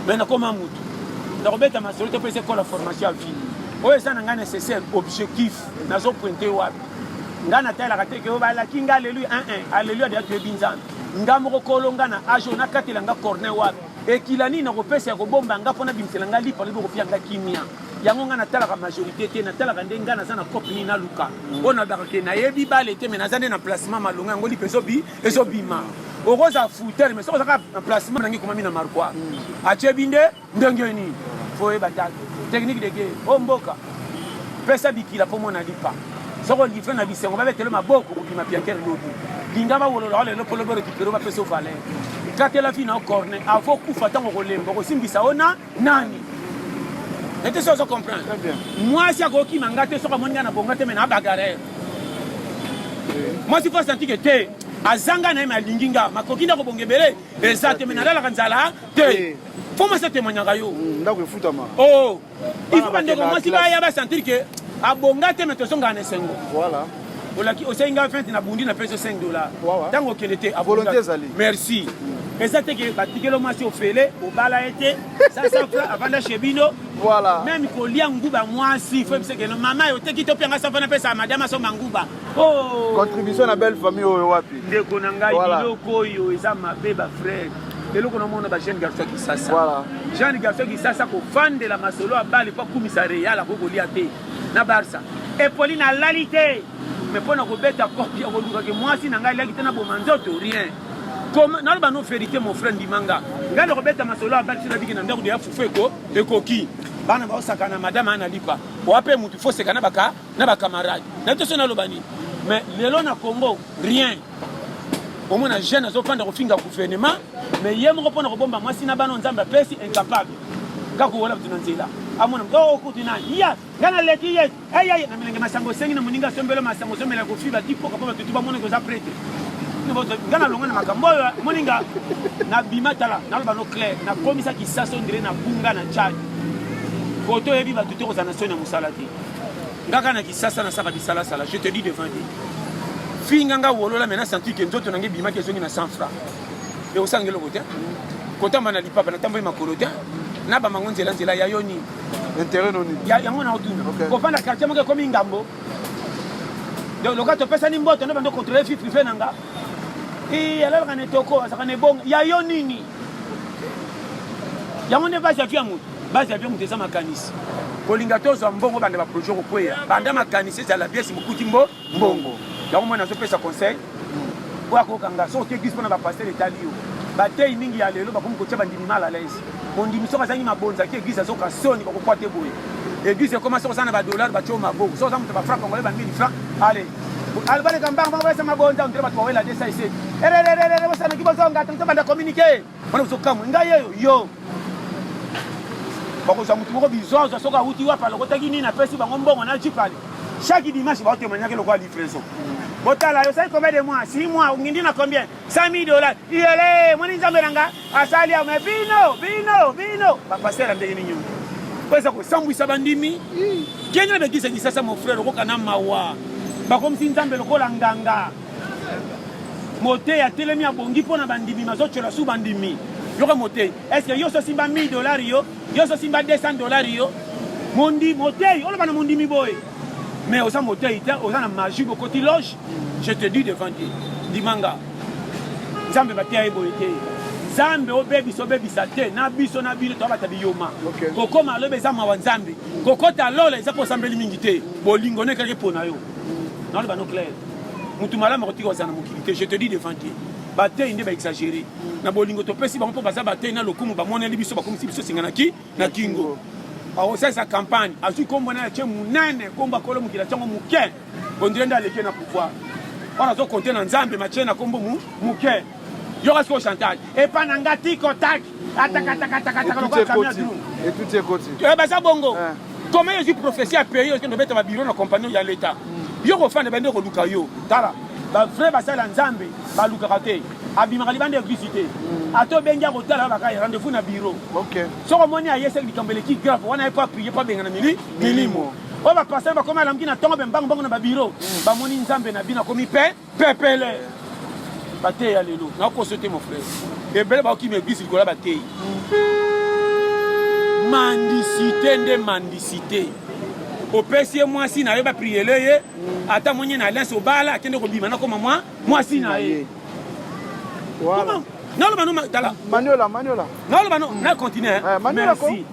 me nakoma mutu nakobeta masolo te mpo eza ekola formation ya vie oyo eza na nga nécessaire objectif nazo pointe wapi nga natalaka te ke oyo balaki nga aleluya 1 1 aleluya deya toyebi nzambe nga moko kolo nga na age oyo nakatela nga corner wapi ekila nini nakopesa ya kobomba nga mpo nabimisela nga lipa lobi okopia nga kimia yango nga natalaka majorité te natalaka nde nga naza na cope nini naluka oyo nalobaka ke nayebi bale te me naza nde na placement malonga yango lipa ezobima okozala foutere mais soki ozaka na placement nangi ekomami na marquoir atyebi nde ndenge nini fo oyeba technique de guerre o mboka pesa bikila mpo mona lipa soki olivre na bisengo babetelo maboko kobima piakere lobi linga bawolola lelo mpo lobi orekipere bapesa yo valeur katela vi na yo corne avo kufa ntango okolemba okosimbisa yo na nani. Nete so ozo comprendre. Mwasi akokima nga te soki amoni nga na bonga te, mais na bagarre. Mwasi faut sentir que te azanga na ye, mais alingi nga, makoki nde akobonga ebele eza te, mais nalalaka nzala te. Faut mwasi atémoignaka yo. Ndako efutama. Oh, il faut bandeko mwasi baya basentir que abonga te, mais tozongaka na esengo. Voilà. Olaki osali nga 20, na bundi na pesi 5 $. Ntango okende te. Volonté ezali. Merci. Eza te ke batikeli mwasi ofele, obala ye te, 500 francs, avanda chez bino. Voilà. Même kolia nguba, mwasi faut ebise keno mama yo oteki to pianga 100 francs, napesa madame asomba nguba. Oh. Contribution na belle famille oyo wapi? Ndeko na ngai, biloko oyo eza mabe, bafrère. Eloko namona, bajeune garçon ya Kisasa, jeune garçon ya Kisasa kofandela masolo ya bale mpo akumisa Real, akoki kolia te na Barça epoli nalali te, mais mpo na kobeta kopi ya kolukaki mwasi na ngai aliaki te na boma nzoto, rien. Naloba no vérité, mon frère, ndimanga ngai na kobeta masolo ya bale so nabiki na ndako deya fufu ekoki, bana baosaka na madame ana lipa oa mpe mutu foseka na baka na bacamarade na te. So naloba nini? Mais lelo na Congo, rien. Omona jeune azofanda kofinga gouvernement, mais ye moko mpona kobomba mwasi na bana Nzambe apesi, incapable. Kaka kowola bato na nzela, amona o kutu nani ya ngai naleki ye eyaye na milenge masango, osengi na moninga asombelo masango, ozomela kofi batipoka mpo bato tu bamonaki oza prêtre. Ngai nalonga na makambo oyo moninga nabima. Tala, naloba no clair, nakomisa Kisasa ondire nabunga na Tchad. Koto oyebi bato te, kozala na soni ya mosala te. Ngaka na Kisasa nasaka bisalasala, je te dis devant Dieu, finga nga wolola, mais nasentir ke nzoto nange ebimaki, ezongi na 100 francs, ekosanga eloko te. Kotamba na lipapa, natamboli makolo te, nabamango nzela nzela ya yo nini? Intérêt noni? Yango na otuna. Kofanda quartier moko ekomi ngambo. Donc loka topesani mboto nde bando contrôler vie privée na nga. Alalaka na etoko, azalaka na ebonga ya yo nini? Yango nde base ya vie ya moto. Base ya vie ya moto eza makanisi. Kolinga tozwa mbongo, banda baprojet kokweya, banda makanisi ezala biesi mokuti mbo mbongo. Yango mwana azopesa conseil oyo akokanga soki oke église mpona bapasteur etali yo. Batei mingi ya lelo bakomi kotia bandimi mal à l'aise. Mondimi soki azangi mabonza aki église, azoka soni, bakokwa te boye. Église ekoma soki oza na badollar, batie yo maboko. Soki oza moto bafranc congolais, ba 1000 francs, allez baleka mbango bango bapesa mabonza. Ondire bato bawela desa ese erererere, bosanaki bozonga tango banda communiqué wana, bozokamwe ngai yeyo yo bakozwa motu moko bizozwa soki awuti wapi, alokotaki nini, apesi bango mbongo na jipale. Chaque dimanche baotémoignaki lokola livraison. Botala yo, osali combien de mois? 6 mois. Ongindi na combien? 100 000 $. Iyele moni Nzambe na nga asali ya me bino bino bino bapasteur ya ndenge nini po eza kosambwisa bandimi. Kende na baeglise ya Kisasa, mon frère, okoka na mawa. Bakomisi Nzambe lokola nganga. Motei atelemi, abongi mpo na bandimi, mazotyola su bandimi. Yoka motei, est ce que yo so osimba 1000 $, yo so osimba 200 $, yo mondi motei oloba na mondimi boye, mais oza motei te, oza na magie, bokoti loge. Je te dis devant Dieu, ndimanga, Nzambe bateya ye boye te. Nzambe obebisa obebisa te na biso na bino toabata biyoma. Kokoma alobi eza mawa. Nzambe kokota lola eza mpo osambeli mingi te, bolingo no ekaki mpo na yo. Naloba no clair, mutu malamu akotika kozala na mokili te. Je te dis devant Dieu, batei nde baexagéré na bolingo topesi bango mpo baza batei na lokumu. Bamoneli biso, bakomisi biso singa na kingo. Akosalisa campagne, azwi nkombo na ye monene, nkombo akolo mokili atiango moke, ondire nde aleki na pouvoir wana. Azokonte na Nzambe matie na nkombo moke. Yoka sikoyo chantage epa na nga tiko tak atakatakataka lokola camion. Etuti ekoti. Baza bongo. Comment ezwi prophétie ya pays, okende obeta babiro na compagnie ya l'État, yo kofanda bande koluka yo? Tala, bavrai basala Nzambe balukaka te, abimaka libanda église te. Ata obengi, akotala baka rendez-vous na bureau. Soki omoni ayesaki likambo eleki grave wana, ye po aprie po abengana milimo oyo. Bapasteur bakomi alamuki na ntongo, bembango bango na babiro, bamoni Nzambe na bino akomi pe pepele. Bateya lelo nakoso te, mon frère, ebele bakokima église likolo ya bateyi. Mendicité nde mendicité. Opesi ye mwasi na ye, bapriele ye, ata moni na alliance, obala, akende kobima nakoma mwa mwasi na ye. Naloba no, tala. Maniola, maniola. Naloba no, na continue. Merci.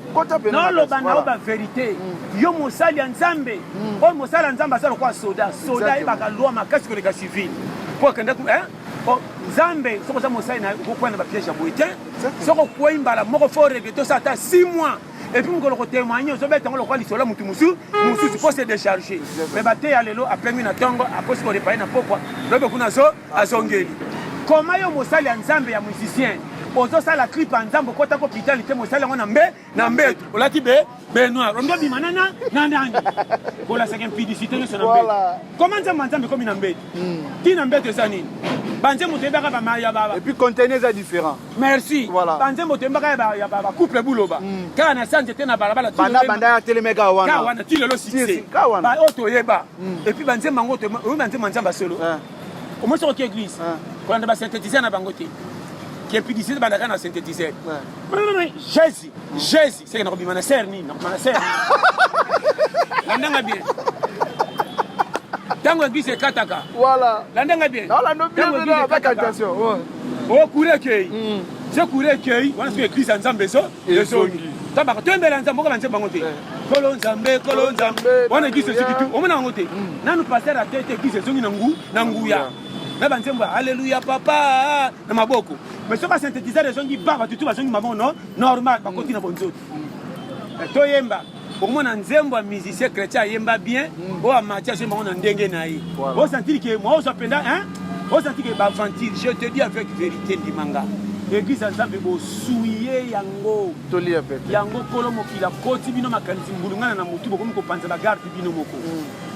Naloba na yo bavérité. Yo mosali ya Nzambe, oyo mosali ya Nzambe aza lokola soda. Soda ayebaka loi makasi koleka civile mpo akende. Nzambe, soki oza mosali na okokwea na bapiège ya boye te. Soki okwei mbala moko, faut regretter, osala ata 6 mois, et puis mokolo kotémoigne, ozobeta yango lokola lisolo ya motu mosusu mosusu mpo se décharger. Mais bateya lelo, apengwi na ntongo, akosi koréparer na pokwa, lobe kuna azongeli. Koma yo mosali ya Nzambe ya musicien. Ozosala clip ya Nzambe, okotaka hôpital te, mosali yango na mbe na mbeto, olati be baignoire, olingi obima nana na nani? Kolasaka impudicité nyonso na mbeto. Comment Nzambe Nzambe ekomi na mbeto? Ntina mbeto eza nini? Banzembo toyebaka bamaya ba Et puis contenu eza différent. Merci. Banzembo toyembaka ya bacouple buloba kaka na sa nzete na balabala. Banda banda ya telemeka wana. Kaka wana ti lelo succès oyo toyeba. Et puis banzembo yango, oyo banzembo ya Nzambe solo, omoi soki oki église kolanda basynthétiseur na bango te, kimpudicité bandaka na synthétiseur. Jésus, Jésus, seke nakobima na ser nini, nakobima na ser nini. Landanga bien, ntango église ekataka. Landanga bien. Ntango église ekataka, o courant ekei, se courant ekei wana, soki église ya Nzambe ezo ezongi, tabaka toyembela Nzambe, oka banzembo bango te, Kolo Nzambe, Kolo Nzambe wana, église ezoki tu, omona yango te. Nanu pasteur ate te, église ezongi na ngu na nguya na banzembo ya alleluya papa na maboko. Mais soki basynthétiseur ezongi, ba bato tu bazongi maboko no normal, bakoti na bonzoto toyemba. Okomona nzembo ya musicien chrétien ayemba bien, oyo amati azoyemba ngo na ndenge na ye, osentir ke mwa ozwa mpenza, osentir ke baaventure. Je te dis avec vérité, ndimanga, église ya Nzambe bosuye yango. Tolia pete. Yango kolo mokili akoti bino makanisi mbulungana na motu, bokomi kopanza bagarde bino moko.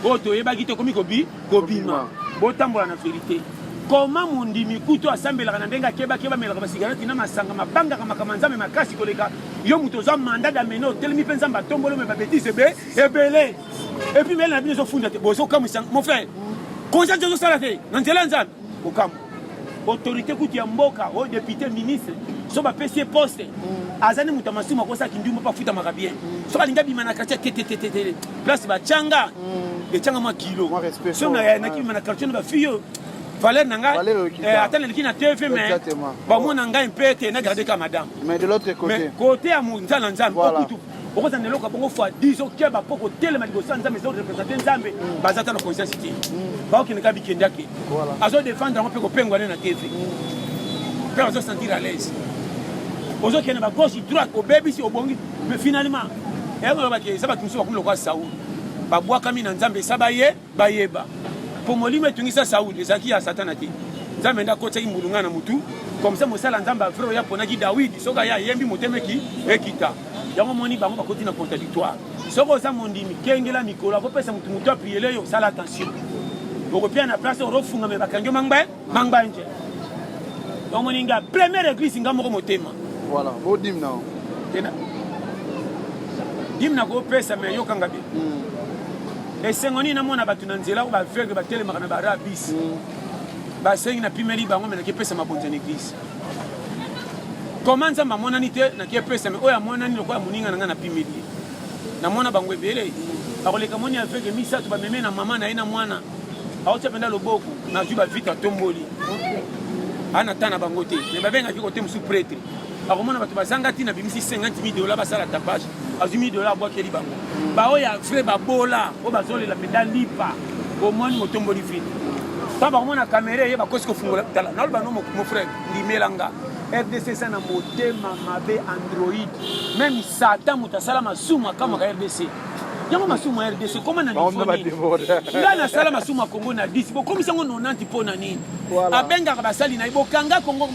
Oyo toyebaki te okomi kobi kobima. Botambola na vérité. Koma mondimi kutu asambelaka na ndenge akebakeba, amelaka basigareti na masanga, mabangaka makambo ya Nzambe makasi koleka yo moto ozwa mandat d'amener, otelemi mpe Nzambe atomboli me babêtises ebe ebele. Et puis mele na bino ezofunda te, bozokamwisa mon frère, conscience ezosala te na nzela ya Nzambe. Kokamwa autorité kutu ya mboka oyo, député, ministre, so bapesi ye poste, aza ni moto ya masumu, akosaki ndumba mpo afutamaka bien. Soki alingi abima na quartier tetetetete, place batianga etianga mwa kilo, so nakibima na quartier na bafille oyo, valeur na ngai ata naleki na TV, mais bamona ngai mpe te, nagarde ka madame. Mais de l'autre côté, côté ya nzala Nzambe, okutu okozala na eloko ya bongo fois 10, okeba mpo kotelema liboso ya Nzambe, eza représente Nzambe. Baza ata na conscience te, baokende kaka bikende ake, azodefendre yango mpe kopengwa ne na TV mpe azosentir à l'aise. Ozokende ba gauche, droite, obebisi, obongi, mais finalement eyangolobaki eza bato mosusu bakomi lokola Saul, babwakami na Nzambe, esa baye bayeba mpo molimo etungisa Saul ezalaki ya Satana te, Nzambe nde akotiaki mbulunga na motu. Comme ça mosala Nzambe avrai oyo aponaki Dawidi, soki aye ayembi, motema eki ekita. Yango moni bango bakoti na contradictoire. Soki oza mondimi, kengela mikolo akopesa motu motu apriele yo, osala attention, okopia na place orofunga me bakangi yo mangba mangbanje. Omoni nga première église, nga moko motema. Voilà, bodime na tena dime nakopesa me yokanga bien. Esengo nini namona bato na nzela oyo baaveugle batelemaka na barabis, basengi, napimeli bango, me nakepesa mabonza na église. Koma Nzambe amonani te, nakepesa me oyo amonani lokola moninga na ngai, napimeli ye. Namona bango ebele akoleka, moni aveugle misato bameme na mama na ye na mwana, aotia mpenza loboko, nazwi bavite, atomboli, ana ta na bango te, me babengaki kote mosusu prêtre akomona bato bazanga ntina, bimisi 50 000 dollars, basala tapage, azwi 1000 dollars, abwakeli bango. Baoyo ya vrai babola oyo bazolela mpenza lipa, omoni motomboli vide, ntango bakomona kamera eye, bakosi kofungola. Tala, naloba no, mon frère, ndimelanga, RDC eza na motema mabe android. Même Satan moto asala masumu akamwaka RDC. Yango masumu ya RDC koma na niveau nini? Nga nasala masumu ya Congo na 10, bokomisa yango 90 mpo na nini? Abengaka basali na ye, bokanga Congo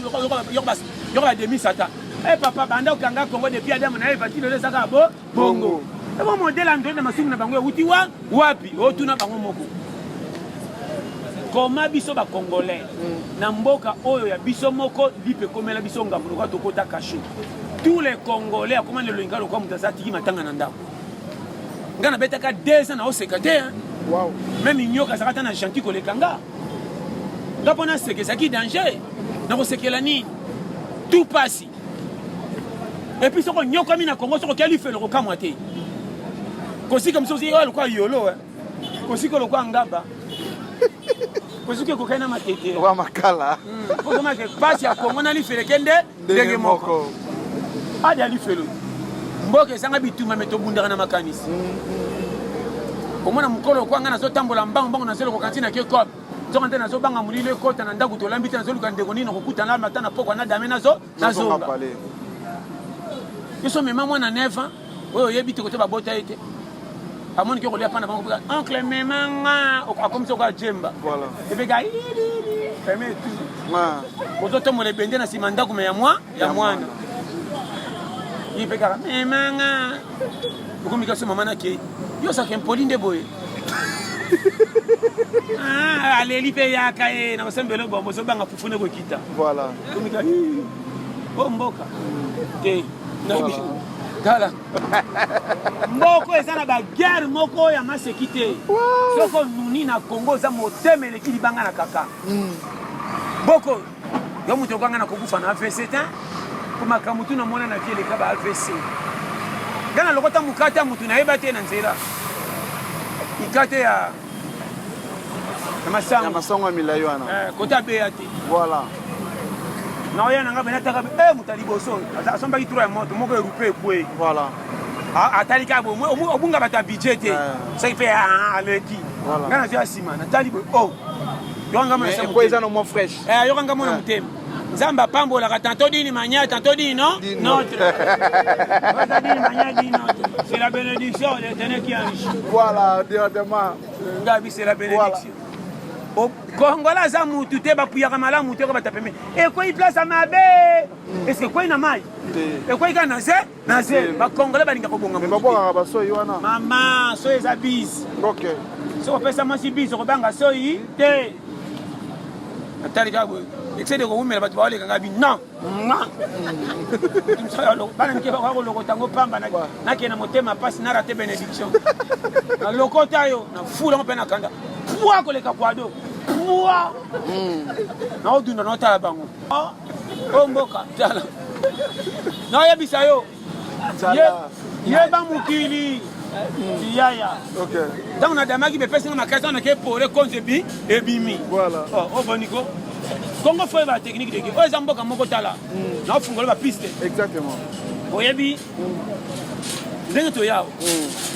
yoko bademi Satan. E papa, banda okanga Congo depuis Adamu na Eva ti lelo, ezaka bo bongo. Ebo modèle android na masumu na bango euti wa wapi? Otuna bango moko. Koma biso bacongolais na mboka oyo ya biso moko, lipe ekomela biso ngambo lokola tokota kasho. Tous les Congolais akoma lelo inga lokola moto aza atiki matanga na ndako. Nga nabetaka 2 ans naoseka te. Même nyoka azalaka ata na gentil koleka nga. Nga mpo naseka ezalaki danger, nakosekela nini? Tout pasi. Et puis soki onyokami na Congo, soki okia lifelo, kokamwa te. Kosika mosusu oyo lokola yolo, kosika lokola ngaba, kosika ekokai na matete wa makala. Ozomake pasi ya Congo na lifelo ekende ndenge moko. Adi ya lifelo, mboka ezanga bitumba, me tobundaka na makanisi. Omona mokolo okwa ngai nazotambola mbango mbango, nazolokoka ntina ke cop, nzoka nde nazobanga molilo ekota na ndako, tolambi te, nazoluka ndeko nini nakokutana mata na pokwa na dame, nazo nazonga. Biso mema mwana 9 ans oyo oyebi te kote babota ye te, amoni ke kolia mpa na bango, oncle mema nga, akomisi okoya jemba, ebeka peme tu. Ozotombola ebende na nsima ndako me ya mwa ya mwana. Ye mpe kaka memanga. Okomi kasi mama nakei. Yo osaka impoli nde boye. Ah, aleli mpe yaka ye na kosembelo bombo ozobanga fufu nde kokita. Voilà. Okomi kaka o mboka te. Tala. Mboko eza na ba guerre moko ya maseki te. Soki onuni na Congo oza motema eleki libanga na kaka. Mboko yo moto okanga na kokufa na AVC te. Po makambo tu namona na vie eleka ba AVC. Nga na lokota mokate ya moto nayeba te na nzela. Mikate ya ya masango. Ya masango ya milai wana. Eh, kota abeya te. Voilà. Naoya na nga bena taka eh moto ya liboso asombaki trois ya moto moko erupe ekwei. Voilà. Atali kaka boye obunga bato ya budget te. Eh. Soki mpe ah, aleki. Nga nazwi ya nsima natali boye oh. Yoka nga mona motema. Eza no mwa fresh. Eh, yoka nga mona eh. motema. Nzambe apambolaka tantôt d'une manière, tantôt d'une autre. D'une manière, d'une autre. C'est la bénédiction de l'Éternel qui enrichit. Voilà, directement. Ngabi, c'est la bénédiction. Voilà. Congolais aza mutu te bapuyaka malamu te ko bata pembe ekwei place ya mabe est-ce que ekwei na mai ekwei kaka na ze na ze bacongolais balinga kobonga babwakaka basoi wana mama soi eza bise ok soki opesa mwasi bise okobanga soi te natali kaka boye excès de kowumela bato baoleka ngai bi non bana mike bakoka kolokota yango pamba nakende na motema mpasi na rate bénédiction nalokota yo nafula yango mpe nakanda pwa koleka kwado pwa naodunda naotala bango o mboka tala naoyebisa yo yeba mokili yaya ntango nadamaki bepesi nga makasi wana nake pole konzo ebi ebimi oboniko kongo fo oyeba technique deke oyo eza mboka moko tala naofungola bapiste oyebi ndenge toya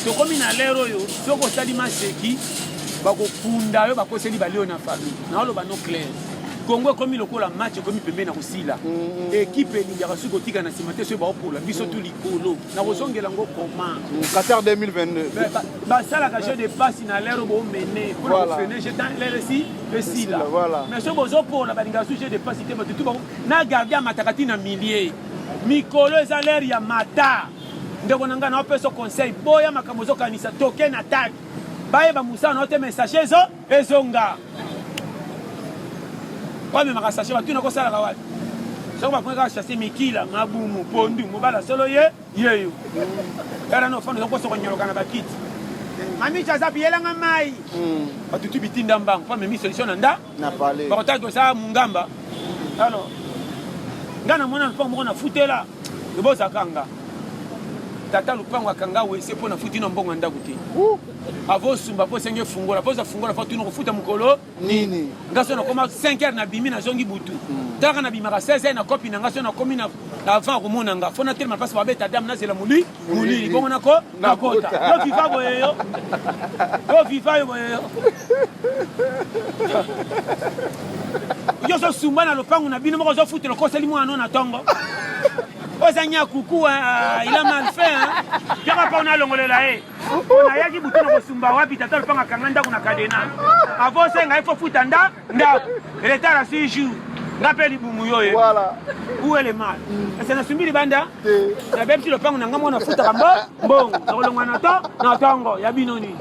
tokomi na lere oyo soki osali maseki bakokunda yo bakoseli balio na famille naoloba no claire Congo ekomi lokola match ekomi pembeni na kosila. Mm. Equipe elingaka soki kotika na nsima te soki baopola biso tu likolo. Nakozongela yango comment? Qatar 2022. Basalaka jeu de passe na l'heure bomene mpona kofrene jeu dans l'heure esi esila. Mais soki bozopola balingaka su jeu de passe te bato tu na gardien amataka ti na milieu. Mikolo eza l'heure ya mata. Ndeko na ngai naopesa conseil boya makambo ozokanisa toke na attaque. Bayeba mosala na yo te mais sachet ezo ezonga. Bamemaka sachet batuna kosalaka wapi? Soki bakomi kaka chasse mikila mabumu pondu mobala solo ye yeyo tala no fanda okosa konyoloka na bakiti mamicha aza biyelanga mai batutu bitinda mbango mpo amemi solution na nda bakotaki kosala mungamba alors nga namona lupango moko nafutela ebozaka nga tata lupango akanga wese mpo nafuti na mbongo ya ndako te avo osumba mpo osenge fungola mpo oza fungola mpo tuna kofuta mokolo nini nga so nakoma 5 heures nabimi nazongi butu hmm. talaka nabimaka 16 heures na kopi na nga so nakomi na avant komona nga fo natelema mpasi babeta dame nazela moli molili bongo nako nakota yo viva boye yo yo viva yo boye yo yo ozosumba na lopango na bino moko ozofutela okoseli mwana no na ntongo oza nyakuku il a mal fait hein yaka mpo nalongolela ye nayaki butu na kosumba wapi tata lopanga akanga ndako na kadena avant osenga ye fo futa nda ndako retard ya 6 jours nga mpe libumu yo ye voilà. où est le mal ese nasumbi libanda nabebisi lopango na nga mwana afutaka mbo mbongo nakolongwa na to na ntongo ya bino nini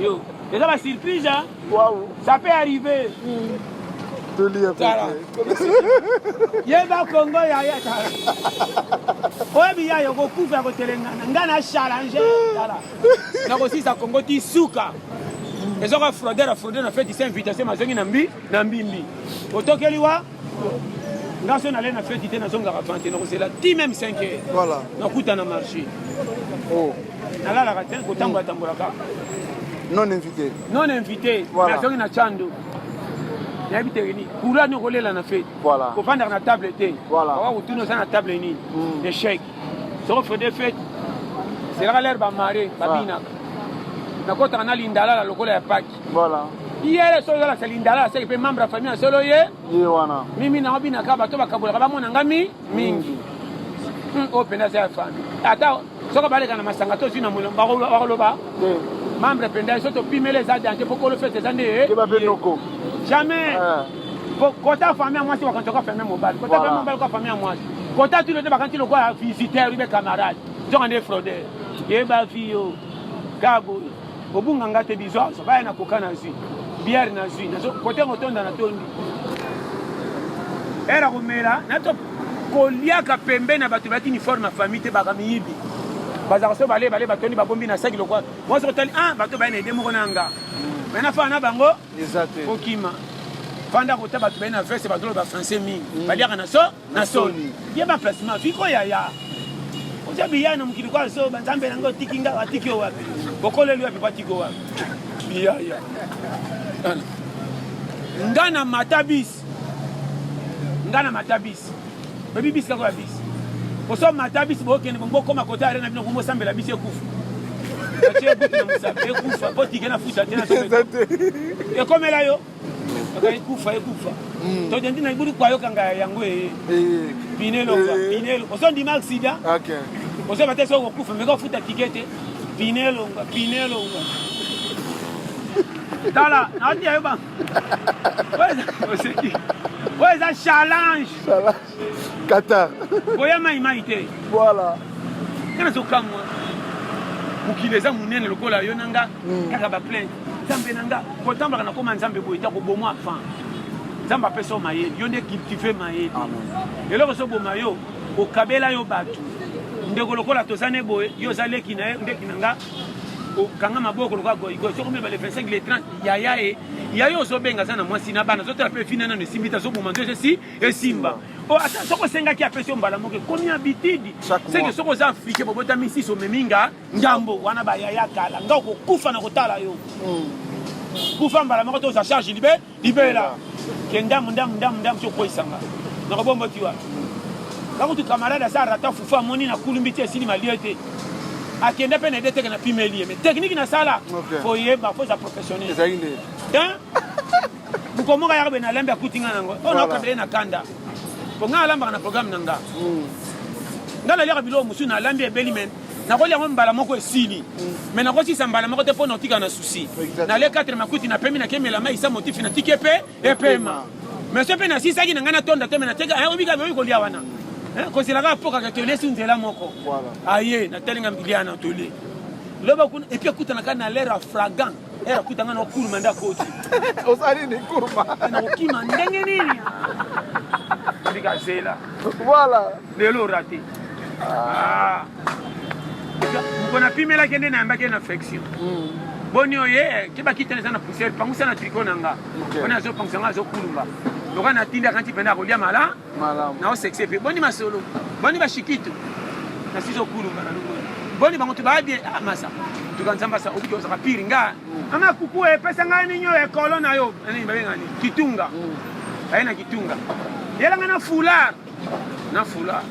yo eza ba surprise wow. ça peut arriver Tala. Yeba Congo yaya tala. Oyebi yaya okokufa ya kotelengana nga na challenge tala. Nakosisa Congo ti suka. Ezoka frauder frauder na feti sa invitation mazongi na mbi na mbimbi. Otokeli wa nga so nale na feti te nazongaka vente nakozela ti même 5 heures. Voilà. Nakuta na marché. Oh. Nalalaka te kotambola tambola kaka. Non invité. Non invité. Voilà. Nazongi na chando. Nayebi te nini. Kula ni okolela na feti. Voilà. Kovandaka na table te. Voilà. Baka kotuna oza na table nini. Mm. Échec. Soko frede feti. Zelaka l'heure ba mare babinaka. Nakotaka na lindalala lokola ya paki. Voilà. Iyele soki ozalakisa lindalala seke mpe membre ya famille ya solo ye. Ye wana. Mimi nango binaka bato bakabolaka bamona nga mi mingi. Mm. Oyo mpenza aza ya famille. Ata soki baleka na masanga to zwi na molongo bakoloba membre mpenza so topimela eza danger mpo kolo fete eza nde jamais ah. Kota famille ya mwasi bakanti lokola famille ya mobali, kota famille ya mobali lokola famille ya mwasi, kota tulo te bakanti lokola visiteur ube camarade, nzoka nde fraudeur. Yeba vie yo kaka boye obunga nga te bizo azo baya na koka nazwi bière nazwi nazo kote ngotonda na tondi era komela na to koliaka pembe na bato balati uniforme ya famille te baka miyibi bazalaka so bale bale batondi babombi na saki lokola mwasi otali ah bato baye na ede moko na nga me nafana na bango okima fanda kota bato baye na veste bazoloba français mingi mm. baliaka na so na soni yeba placement viko yaya oza biya na mokili kwa zoba nzambe na ngai otiki nga atiki yo wapi bokoleli wapi batiki yo wapi biyaya nga na mata bis nga na mata bis oyebi bis kako ya bis oso mata bis bokende bongo bokoma kota arena bino bongo bosambela bis ekufa atie butu na mosapi ekufa po tike na futa te ekomela yo ekufa ekufa hmm. todendi na libulu kwayokanga yango eye eh. pinelo eh. pinelo osondima accident ozoba te soki okokufa meka ofuta tike te pinelonga pinelonga tala naotia yo ba oseki oyo eza challenge Qatar. Koya mai mai te. Voilà. Nga nazokamwa mokili eza monene lokola yo na nga mm. kaka ba plainte nzambe na nga kotambolaka nakoma nzambe boye ta kobomwa avant nzambe apesa yo mayele yo nde cultive mayele eloko ezoboma yo okabela yo bato ndeko lokola toza ne boye yo oza leki na ye ndeki na nga okanga maboko lokola goigoi soki omeba le 25 le 30 yaya ye yaya ozobenga aza na mwasi na bana azotala mpe fina nano esimbi te azoboma nzoto esi esimba o oh, ata soki osengaki apesi yo mbala moko ekomi habitude seke soki oza africain bobotami sisi omemi nga ngambo wana bayaya kala nga okokufa na kotala yo hmm. kufa mbala moko toza charge libe libela ke ndambu ndambu ndambu ndambu ti okweyisa nga nakobomba ti wapi kakutu camarade asa rata fufu amoni na kulumbi ti esili malie te akenda mpe na ede teke na pimeli ye mais technique nasala foyeba fo eza professionnel mokolo moko ayaka boye nalambi akuti nga nango oyo naokabela ye na kanda po ngai alambaka na programme na nga hmm. ngai naliaka biloko mosusu nalambi ebeli me nakolia yango mbala moko esili hmm. me nakosisa mbala moko te mpo naotika na susi nalie 4 makuti napemi nakemela mai sa motifi natiki epe epema me so mpe nasisaki na ngai natonda te me nateka eh, obika oyi kolia wana eh, kozela kaka mpo kaka toliesi nzela moko aye natali nga lia na tolie loba kuna epuis akutanaka na lere ya fragant Era eh, akuta nga na kurma nde akoti. Osali ni kurma. Eh, na kokima ndenge nini? Ndika zela. Voilà. Lelo raté. Ah. Moko napimelaki nde nayambaki na affection. Hmm. Boni oye ke bakita eza na poussière pangusa na tricot na nga. Wana azopangisa nga azokulumba. Lokola natindaka nti mpenza akolia mala. Malamu. Na osexe pe. Boni masolo. Boni ba shikito. Na sizo kulumba na lungo. Boni bango tu ba bien ah masa. Tuka nzamba sa obiki ozaka pire nga. Mm. Mama kuku e pesa nga ninyo e kolo na yo. Nani babenga ni kitunga. Mm. Aye na kitunga. Yela nga na foulard. Na foulard.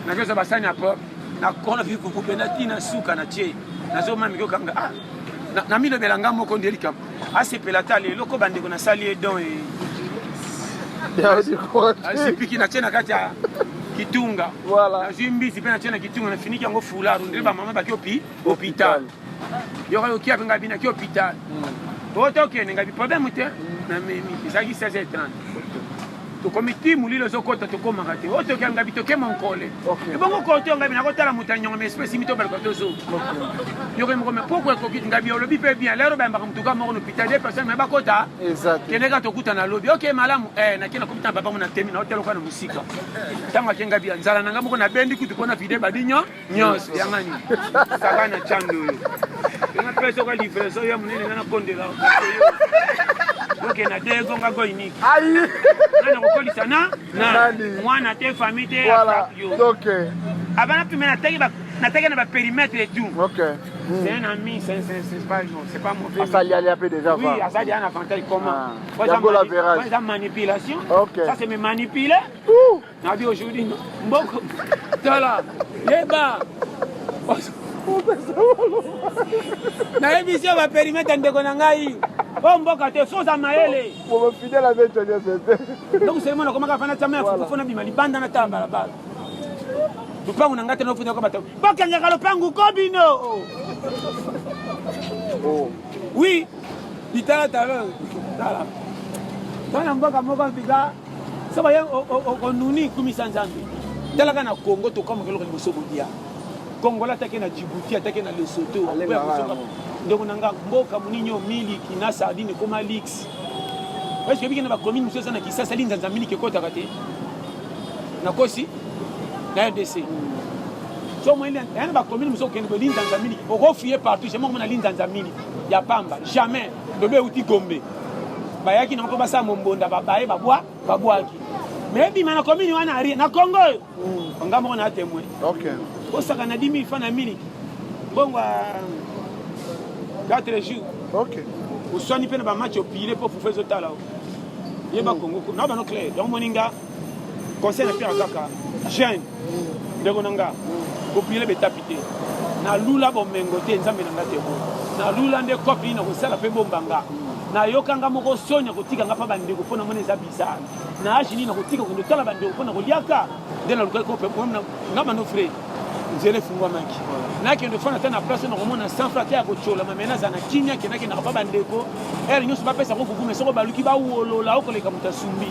Na kesa basani ya pop. Na kolo bi kuku pe na tina suka na tie. Nazo mami ko kanga ah. Na, na milobela nga moko nde likambo. Asepela ata lelo ko bandeko nasali ye don e azipiki natie na kati ya kitunga nazwi mbisi mpe natie na kitunga nafiniki yango foulard ondire bamama baki opi hôpital yoka yokia mpe ngai binaki hôpital hmm. oyo tokende ngai problème te hmm. namemi ezalaki 16h30 tokomi ti molilo ezokota tokomaka te oyo toke ngabi toke monkole ebongo kote oyo ngabi nakotala moto ya nyongo ma esprit esimi tobaluka tozonga yoke moko me poko ekoki ngabi olobi mpe bien lero bayambaka motuka moko na hôpital de personne me bakota kende kaka tokutana lobi oke malamu eh, nake nakomi tana papa mo na temi naoteloka na mosika ntango ake ngabi ya nzala na nga moko nabendi kutu mpo na vide badi nyo nyonso yanga nini saka na cando oyo nga pesa oka livraison ya monene nga nakondela oke na dego nga goiniki nga nakokolisa na mwana te famille te yo abana pime nataki na baperimetre et tout hmm. c'est un ami c'est pas non c'est pas mauvais asali ali ape déjà oui asali un avantage comment ah. eza manipulation ça c'est me manipuler Nabi aujourd'hui mboko tala yeba nayebisi yo baperimetre ndeko na ngai oyo mboka te so oza mayele donc selemo nakomaka fana tama ya fufu fo nabima libanda natala balabala lopangu na ngai te nofutaka bato bokangaka lopangu ko bino oh. oui litala tala tala. Tona mboka moko mpenza so baye onuni kumisa Nzambe. Talaka na Congo tokamwaka eloko liboso kolia. Congolais atake na Djibouti, atake na Lesotho, ndeko na nga mboka monini oyo miliki na sardine ekoma luxe. Est-ce que biki na ba commune mosusu eza na Kisasa linzanza miliki ekotaka te? Nakosi na RDC. So omoni na ba commune mosusu okende boye linzanza miliki okofuye partout, jamais okomona linzanza miliki ya pamba, jamais. Lobi euti Gombe. Bayaki nango mpo basala mombonda babaye babwa babwaki. Mais ebima na commune wana rien na Congo oyo. Mm. Nga moko na témoin. Okay. Osaka na 10 000 francs na miliki. Mbongo ya 4 jours. Okay. Oswani mpe na ba match opile mpo fufu ezotala o. Yeba mm. Congo na bano clair. Donc moninga conseil na père kaka jeune ndeko na nga kopile betapi te nalula bomengo te nzambe na nga te boye nalula nde kopi nini nakosala mpe bomba nga nayoka nga moko soni ya kotika nga mpa bandeko mpo namoni eza bizarre na age nini nakotika kokende otala bandeko mpo na koliaka nde nalukaki kope nga bano frais nzela efungwamaki nakende ofanda ata na place nakomona 100 franc te ya kotyolama me nazala na kimia kendakendaka mpa bandeko ere nyonso bapesa ngo fufu me soko baluki bawolola okoleka moto asumbi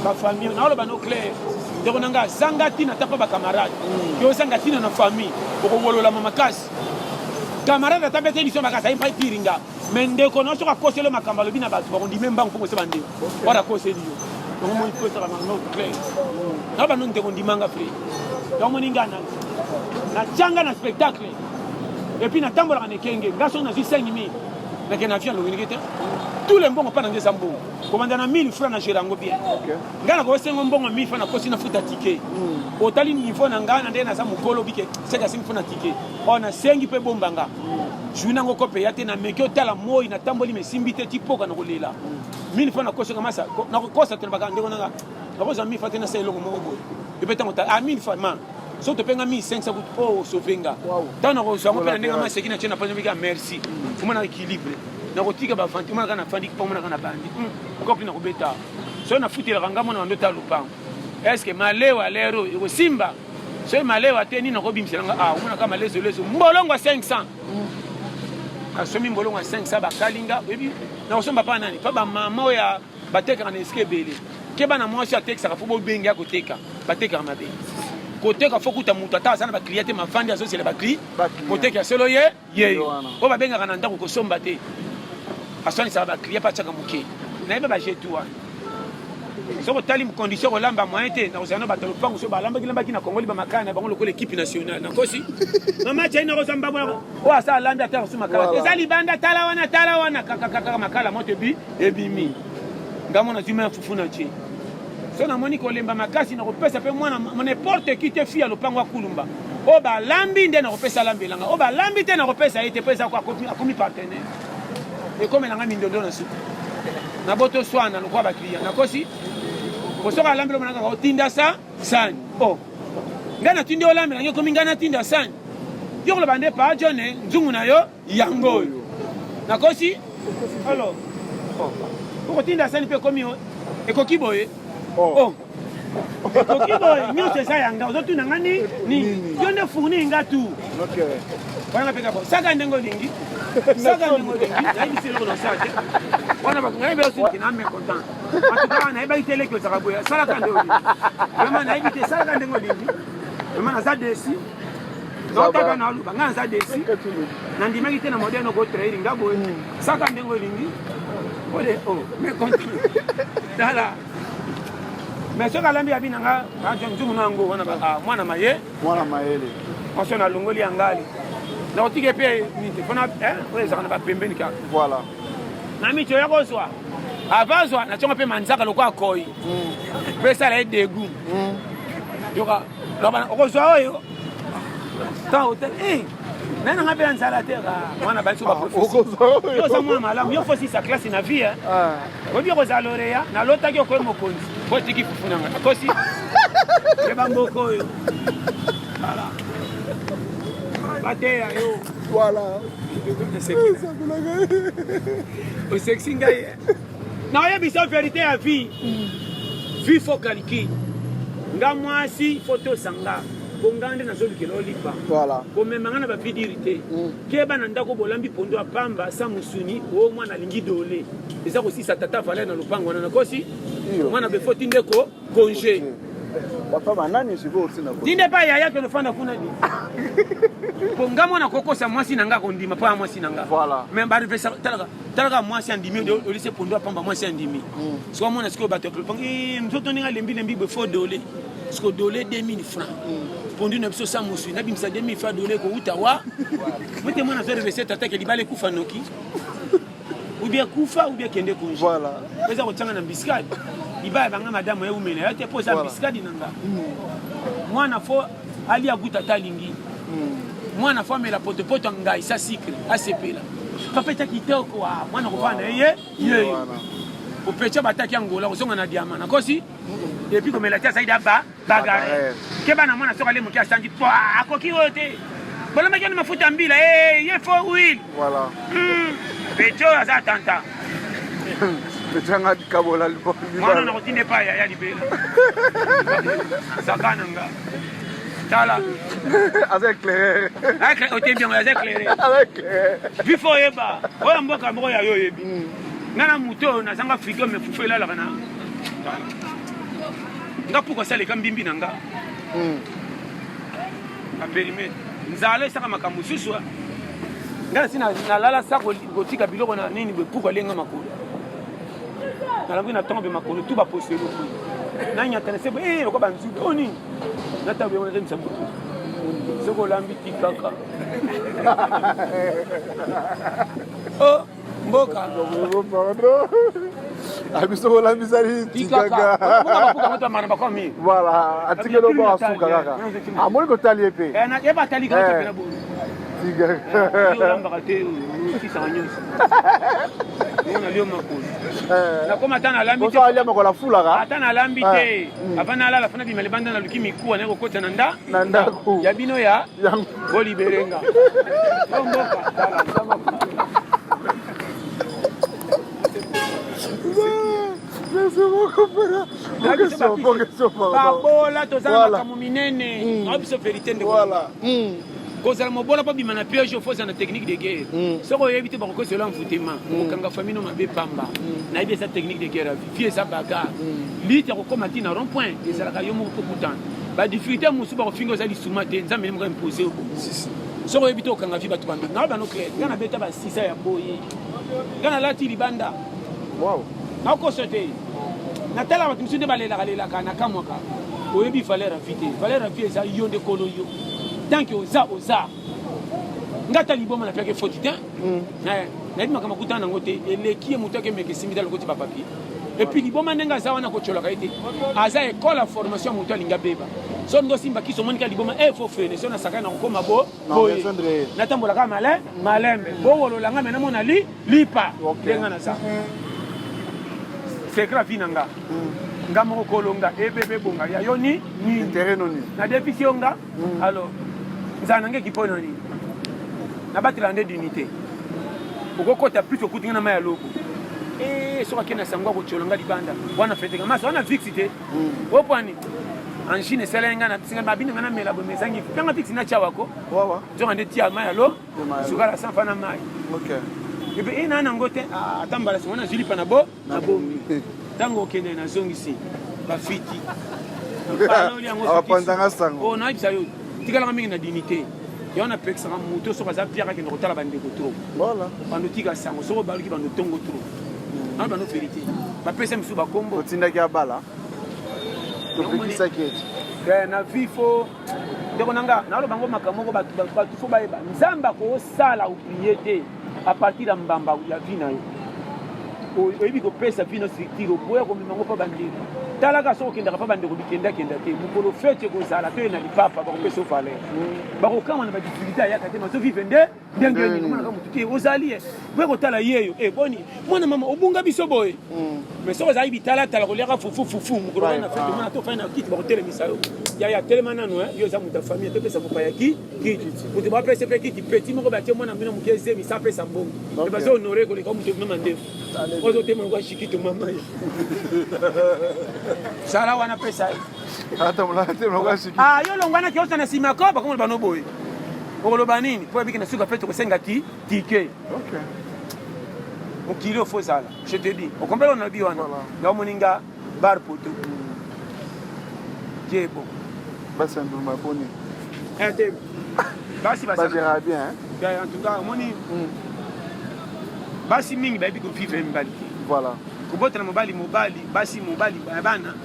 bafamille naoloba no claire ndeko na nga zanga ntina ata mpa bacamarade mm. yo ozanga ntina na famille okowololama makasi camarade ata bete émission makasi aye mpai piringa me ndeko na soki akoseli yo makambo alobi na bato bakondime mbangu mpo kosa bandeko wana akoseli yo yango moni kosaka no claire na bano ndeko ndimanga frère yango moni nga na natyanga na spectacle epuis natambolaka na ekenge nga soki nazwi 5000 nakende na avion alongiliki te tous les mbongo mpa na nga eza mbongo kobanda na 1000 francs na gere yango bien ngai nakosenga mbongo 1000 francs nakosi nafuta ticket hmm. otali niveau na ngai na ndenge naza mokolo bike seke asengi mpo na ticket oyo nasengi mpe bomba nga hmm. jour nango kope ya te nameki otala moi natamboli mesimbi te ti poka nakolela 1000 hmm. francs nakosenga masa nakokosa te na baka ndeko nanga nakozwa 1000 francs te nasala eloko moko boye epe ntango ah 1000 francs ma soki topenga 1500 kutu o oh, osauve nga ntango nakozwa yango mpe na ndenge maseki na tie na panza merci omonaka équilibre nakotika bavanti omonaka nafandi mpo omonaka na bandi hmm, kopi nakobeta soki nafutelaka nga mona bando ta lopango estce malewa lero ekosimba soki malewa te nini nakobimisela nga ah omonaka malezolezo mbolongo ya 500 nasomi mbolongo ya 500 bakalinga oyebi nakosomba mpa nani mpa bamama oyo batekaka na esika ebele keba na mwasi atekisaka fo bobenge ya koteka batekaka mabe koteka fo kuta moto ata aza na baclient te mafandi azozela bacli koteka solo ye yeyo oyo babengaka na ndako kosomba te aswanisaka baclient mpe atiaka moke nayebi bajetu wana soki otali condition kolamba moyen te nakozala na bato ya lopango so balambaki lambaki na kongoli bamakala na bango lokola ekipe nationale nakosi mama chai nakozwa mbabo oyo asa alambi ata kosu makala te eza libanda tala wana tala wana kakakaka makala moto ebi ebimi nga mona nazwi mai ya fufu na tie so namoni kolemba makasi nakopesa mpe mwana n'importe qui te fille ya lopango akulumba oyo balambi nde nakopesa alambelanga oyo balambi te nakopesa ye te mpo eza akomi partenaire ekomelanga mindondo na suka na boto swana lokola baclient nakosi kosoka alambeli omona kaka otinda sa sani o oh. ngai natindi olambela ngai ekomi ngai natinda sani yo koloba nde pa john nzungu na yo yango oyo nakosi alors oh. okotinda sani mpe ekomi ekoki boye oh. oh. ekoki boye nyonso eza yanga ozotuna nga ni nini yo nde fourni nga tu wana mpe kaka saka ndenge olingi saka ndenge olingi nayebisi eloko na osala te wana bato nayebi osuki na mécontent en tout cas nayebaki te eleki ozalaka boye salaka nde olingi vraiment nayebi te salaka ndenge olingi vraiment naza desi naotaka naluba ngai naza desi nandimaki te na moderne okotraire nga boye hmm. saka ndenge olingi ode o oh, mécontent tala mais soki alambi abi na nga nzungu na yango wana ah, mwana maye mwana mayele mwasi nalongoli ya ngali nakotika mpe nini te mpona eh, oyo ezalaka na bapembeni kaka voilà na miti oya kozwa avant azwa nationga mpe manzaka lokola koi mpe esala ye degu hmm. yoka okozwa oyo ntango otali eh, naye nanga mpe ya nzala te mwana basi baprofesi yo oza mwana malamu yo fosisa classe na vie ah. oyebi okozala loreya nalotaki okoyi mokonzi po otiki fufu na ngai akosi yeba mboka oyo voilà bateya yo voilà osekisi ngai naoyebisa verité ya vie vie fo calcul nga mwasi fo tosa nga. Mpo nga nde nazolukela yo lipa. Voilà. Komema nga na ba vidiri te. Keba na ndako bolambi pondo ya pamba sans musuni, o mwana alingi dole. Eza kosisa tata valeur na lopango wana nakosi? Mwana befo tinde ko congé. Papa banani sikoyo otinda ko? Tinde pa yaya kende fanda kuna di. Po nga mwana kokosa mwasi na nga kondima po ya mwasi na nga. Voilà. Mais ba revesa talaka talaka mwasi andimi olise pondo ya pamba mwasi andimi. Sikoyo mwana sikoyo bato ya lopango eh nzoto ndenge alembi lembi befo dole. Siko dole 2000 francs. Pondu na biso sans mosui nabimisa 2000 francs dole ekowuta wa. Mote mwana azo revese tata ke libala ekufa noki. Ou bien kufa ou bien kende congé. Voilà. Eza kotianga na mbiskade. Libala banga madame eumela ya te po eza mbiskade na nga. Mwana fo alia guta ata alingi. Mwana fo amela potopoto ya ngai sa sucre asepela. Papa eta kitoko ah mwana kovanda ye ye. Opecha bataki Angola kozonga na diamant nakosi. Et puis komela te azali da ba bagarre. Keba na mwana soki ale moke asangi po akoki oyo te. Bolambaki wana mafuta mbila eh ye fo huile. Voilà. Pecho aza tanta. Pecho anga kabola libala. Mwana na kotinda epai ya libela. Zaka na nga. Tala. Aza éclairé. Otembi yango aza éclairé. Aza éclairé. Bifo oyeba. Oyo mboka moko ya yo oyebi. Nga na moto oyo nazanga frigo mais fufu elalaka na nga puku asaleka mbimbi na nga ba perimetre nzala esaka makambo mosusu nga nasi nalala sa kotika biloko na nini boye puku alenga makolo nalambi na ntongo mpe makolo tu baposo eloko nanyata na se boye eh, lokola banzube oyo nini natabu yango nazangisa motu soki olambi tikaka oh. mboka pardon abiso kolambisali tikaka voilà atikeli obo asuka kaka amoni kotali ye mpe olambaka te okisaka nyonso nalio makolo nakoma ata nalambi te alia makolo afulaka ata nalambi te avant nalala fana bima libanda naluki mikuwa naye kokota na nda na ndako ya bino ya bolibere nga mboka Merci beaucoup, frère. Babola toza na makambo minene. Na biso vérité ndeko. Voilà. Kozala mobola mpo bima na piège faut ozala na technique de guerre. Soki oyebi te bakokosela envoûtement, okokanga famille no mabe pamba. Nayebi eza technique de guerre ya vie. Vie eza bagarre. Lutte ya kokoma ti na rond point ezalaka yo moko kokutana. Ba difficulté mosusu bakofinga oza lisuma te, Nzambe nde moko impose yo bongo. Soki oyebi te okanga vie bato bambe. Naloba no clair, nga nabeta ba sisa ya boye. Nga nalati libanda. Wow. Nakokosa te. Natala bato mosusu nde balelaka lelaka nakamwaka. Oyebi valeur ya vie te. Valeur ya vie eza yo nde kolo yo. Tant que oza oza. Nga ata liboma napiaki foti te. Nayebi makambo akutana nango te. Eleki ye moto akemeka esimbi te alokoti ba papier. Et puis liboma ndenge aza wana kotyolaka ye te. Aza école ya formation ya moto alingi abeba. So olingi osimba kisi omoni ka liboma eh faut freiner. So nasakani nakokoma bo boye. Natambolaka male malembe. Bowolola nga me namona li lipa ndenge naza. Secret vie na nga. Nga moko kolonga ebebe bonga ya yo ni nini. Intérêt no nini. Na defisi yo nga. Alors nzala na nga ekipo na nini. Nabatela nde dignité. Okokota plus okuti nga na mai ya loko. Eh soki akende na sango akotyola nga libanda. Wana feteka masa wana vixi te. Opwani. Angine esalaki nga na bisinga babina nga namela boye ezangi. Tanga vixi na tya wako. Wawa. Nzoka nde tia mai ya lo. Sukala sans fa na mai. Okay. Epe e na nango te ata mbala sima nazwi lipa na bo na bomi. Tango okende nazongisi bafiti. Apanzanga sango. Oh nayebisa yo tikalaka mingi na dignité. Yango napekisaka moto soki aza piaka akende kotala bandeko trop. Voilà. Bando tika sango soki obaluki bando tongo trop. Nano bando vérité. Bapesa misusu bakombo. Otindaki abala. Topekisaki ete. Eh, na vie faut ndeko na nga naloba yango makambo moko bato fo bayeba nzambe akosala oublie te à partir ya mbamba ya vie na yo oyebi kopesa vie no structure oboya komema yango mpa bandeko talaka soki okendaka mpa bandeko bikendakenda te mokolo fete ekozala to ye na lipapa bakopesa yo valeur bakokama na badifficulté ayaka te mazovive nde ndenge nini omonaka motu te ozali ye boye kotala yeyo e boni mwana mama obunga biso boye mais soki ozali bitalatala koliaka fufu fufu mokolo wana na fete omona to fai na kiti bakotelemisa yo yaya telema nano yo oza moto ya famille topesa mopaya ki kiti moto bapesa mpe kiti petit moko batie mwana bino moke zemi sa apesa mbongo me bazo honore koleka moto mama ndefu ozotema lokola shikito mama ye sala wana pesa ye. Ah, yo longwanaki osa na nsima ko bakomoloba no boye okoloba nini mpo ebiki na suka mpe tokosenga ti tike mokili ofo ozala je te dis okompela nalobi wana nga omoni nga bar poto Dieu est bon. Basi ya ndumba boni? Eh, te. Basi ba gérera bien hein? Ben, en tout cas, omoni basi mingi bayebi kovivre mibali te. Voilà. Kobotela mobali mobali, basi mobali bana